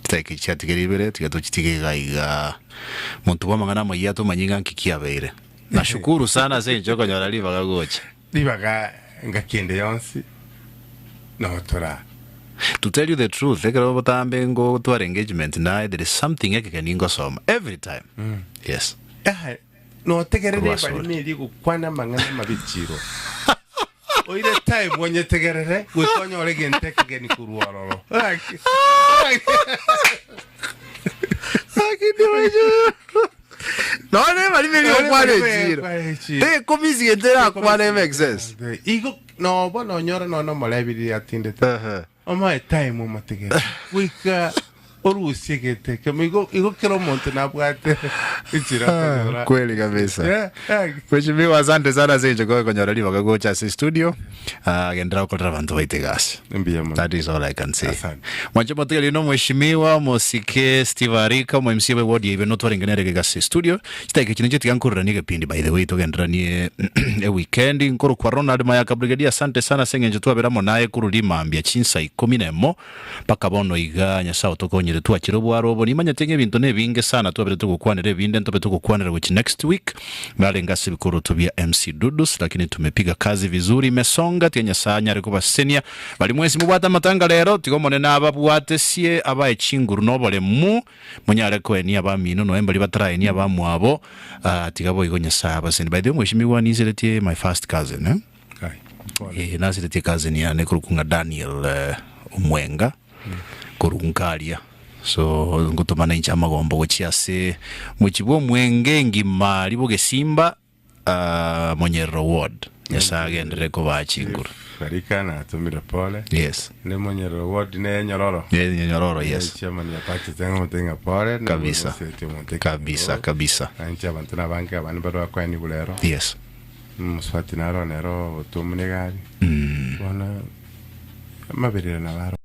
[SPEAKER 2] Chidakika echi chiatigere ibere tiga tochitige iga iga monto bw'amang'ana amayia atomanye ng'a nki kiabeire. Nashukuru sana ase engencho okonyora ribaga gocha.
[SPEAKER 1] Ribaga ngaki ende yonsi notora.
[SPEAKER 2] To tell you the truth, ekero botambe ngotwara engagement naye there is something ekegeni ngosoma every time. Yes.
[SPEAKER 1] Ah, notegerere
[SPEAKER 2] Korwa asore.
[SPEAKER 1] ebarima eria egokwana amang'ana amabe chiro. Oire time onyetegerere goika onyore egento ekegeni korwa ororo.
[SPEAKER 2] Nonye ebarima eria egokwana echiro. Tekomisi gento erakwane make sense.
[SPEAKER 1] Igo nobo nonyora nonya omorebi atindete. Omoe time omotegerere goika orusie egento ekemo igo igo kera omonto nabwate enchera akonyora.
[SPEAKER 2] Kweli kabisa.
[SPEAKER 1] Yeah, yeah.
[SPEAKER 2] Mheshimiwa asante sana ase engencho konyora ribaga gocha ase studio. Ah, genderera gokorera abanto baito egasi.
[SPEAKER 1] Mbuya mono.
[SPEAKER 2] That is all I can say.
[SPEAKER 1] Asante.
[SPEAKER 2] Mwanche motegereri na omweshimiwa omosike Steve Arika omo MC bwe ward ya Ibeno twarenge nere iga ase studio. Chidakika echi ninche tiga nkoreranie egepindi by the way togenderanie eweekend nkorokwa Ronald Mayaka Brigadier asante sana ase eng'encho twabera amo naye korwa rimambia chinsa ikomi na emo mpaka bono iga Nyasae otokonyire twachire obwaro obo nimanyete ng'a ebinto nebinge sana twabere togokwanera ebinde ntobe togokwanera gochia next week narenge ase ebikoroto bia MC Dudus lakini tumepiga kazi vizuri imesonga tiga Nyasae anyare kobasesenia Baria mwensi mobwate amatanga rero tiga Omonene ababwatesie abae chinguru na oboremu Monyare koenia abamino nonya mbaria bataraenie abamwabo, ah, tiga boigo Nyasae abaseni. By the way, mweshimiwa ninseretie my first cousin eh? Eh, naseretie cousin yane korokwa ng'a Daniel eh, Omwenga korwa nkaria so ngotomana inche amagombo gochia ase mochie bwa Omwenga engima aria bogesimba Ah, Monyerero ward. Nyasae agenderere kobaa chinguru.
[SPEAKER 1] Farika natomire pole.
[SPEAKER 2] Yes.
[SPEAKER 1] Ne Monyerero ward ne Nyororo.
[SPEAKER 2] Ne Nyororo, yes.
[SPEAKER 1] Ne chairman ya party tenga motenga pole. Ne
[SPEAKER 2] Kabisa.
[SPEAKER 1] Moseti omonto
[SPEAKER 2] Kabisa, kabisa.
[SPEAKER 1] Anche abanto nabange abande barwa kwaini bulero.
[SPEAKER 2] Yes.
[SPEAKER 1] Moswati naro nero otumu negari. Bono amabirira nabaro.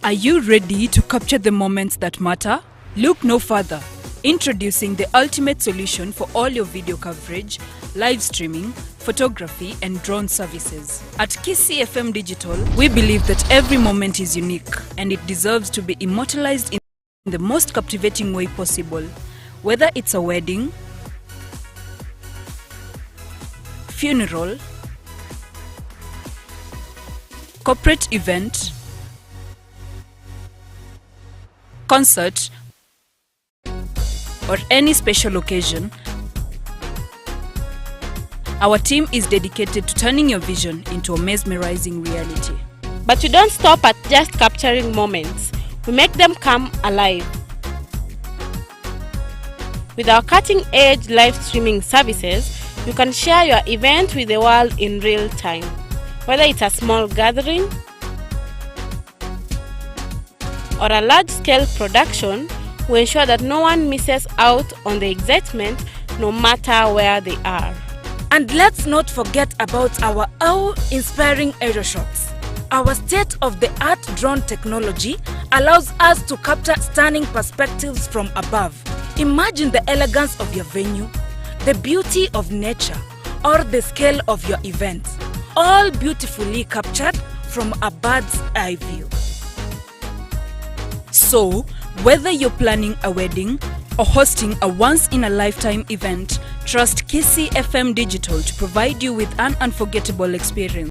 [SPEAKER 6] Are you ready to capture the moments that matter? Look no further. Introducing the ultimate solution for all your video coverage, live streaming, photography, and drone services. At KCFM Digital, we believe that every moment is unique and it deserves to be immortalized in the most captivating way possible. Whether it's a wedding, funeral, corporate event, concert, or any special occasion, our team is dedicated to turning your vision into a mesmerizing reality.
[SPEAKER 7] But we don't stop at just capturing moments, we make them come alive. With our cutting edge live streaming services, you can share your event with the world in real time. Whether it's a small gathering, or a large scale production, we ensure that no one misses out on the excitement no matter where they are.
[SPEAKER 8] And let's not forget about our awe inspiring aerial shots. Our state of the art drone technology allows us to capture stunning perspectives from above. Imagine the elegance of your venue, the beauty of nature, or the scale of your event, all beautifully captured from a bird's eye view.
[SPEAKER 6] So, whether you're planning a wedding or hosting a once in a lifetime event, trust Kisii FM Digital to provide you with an unforgettable experience.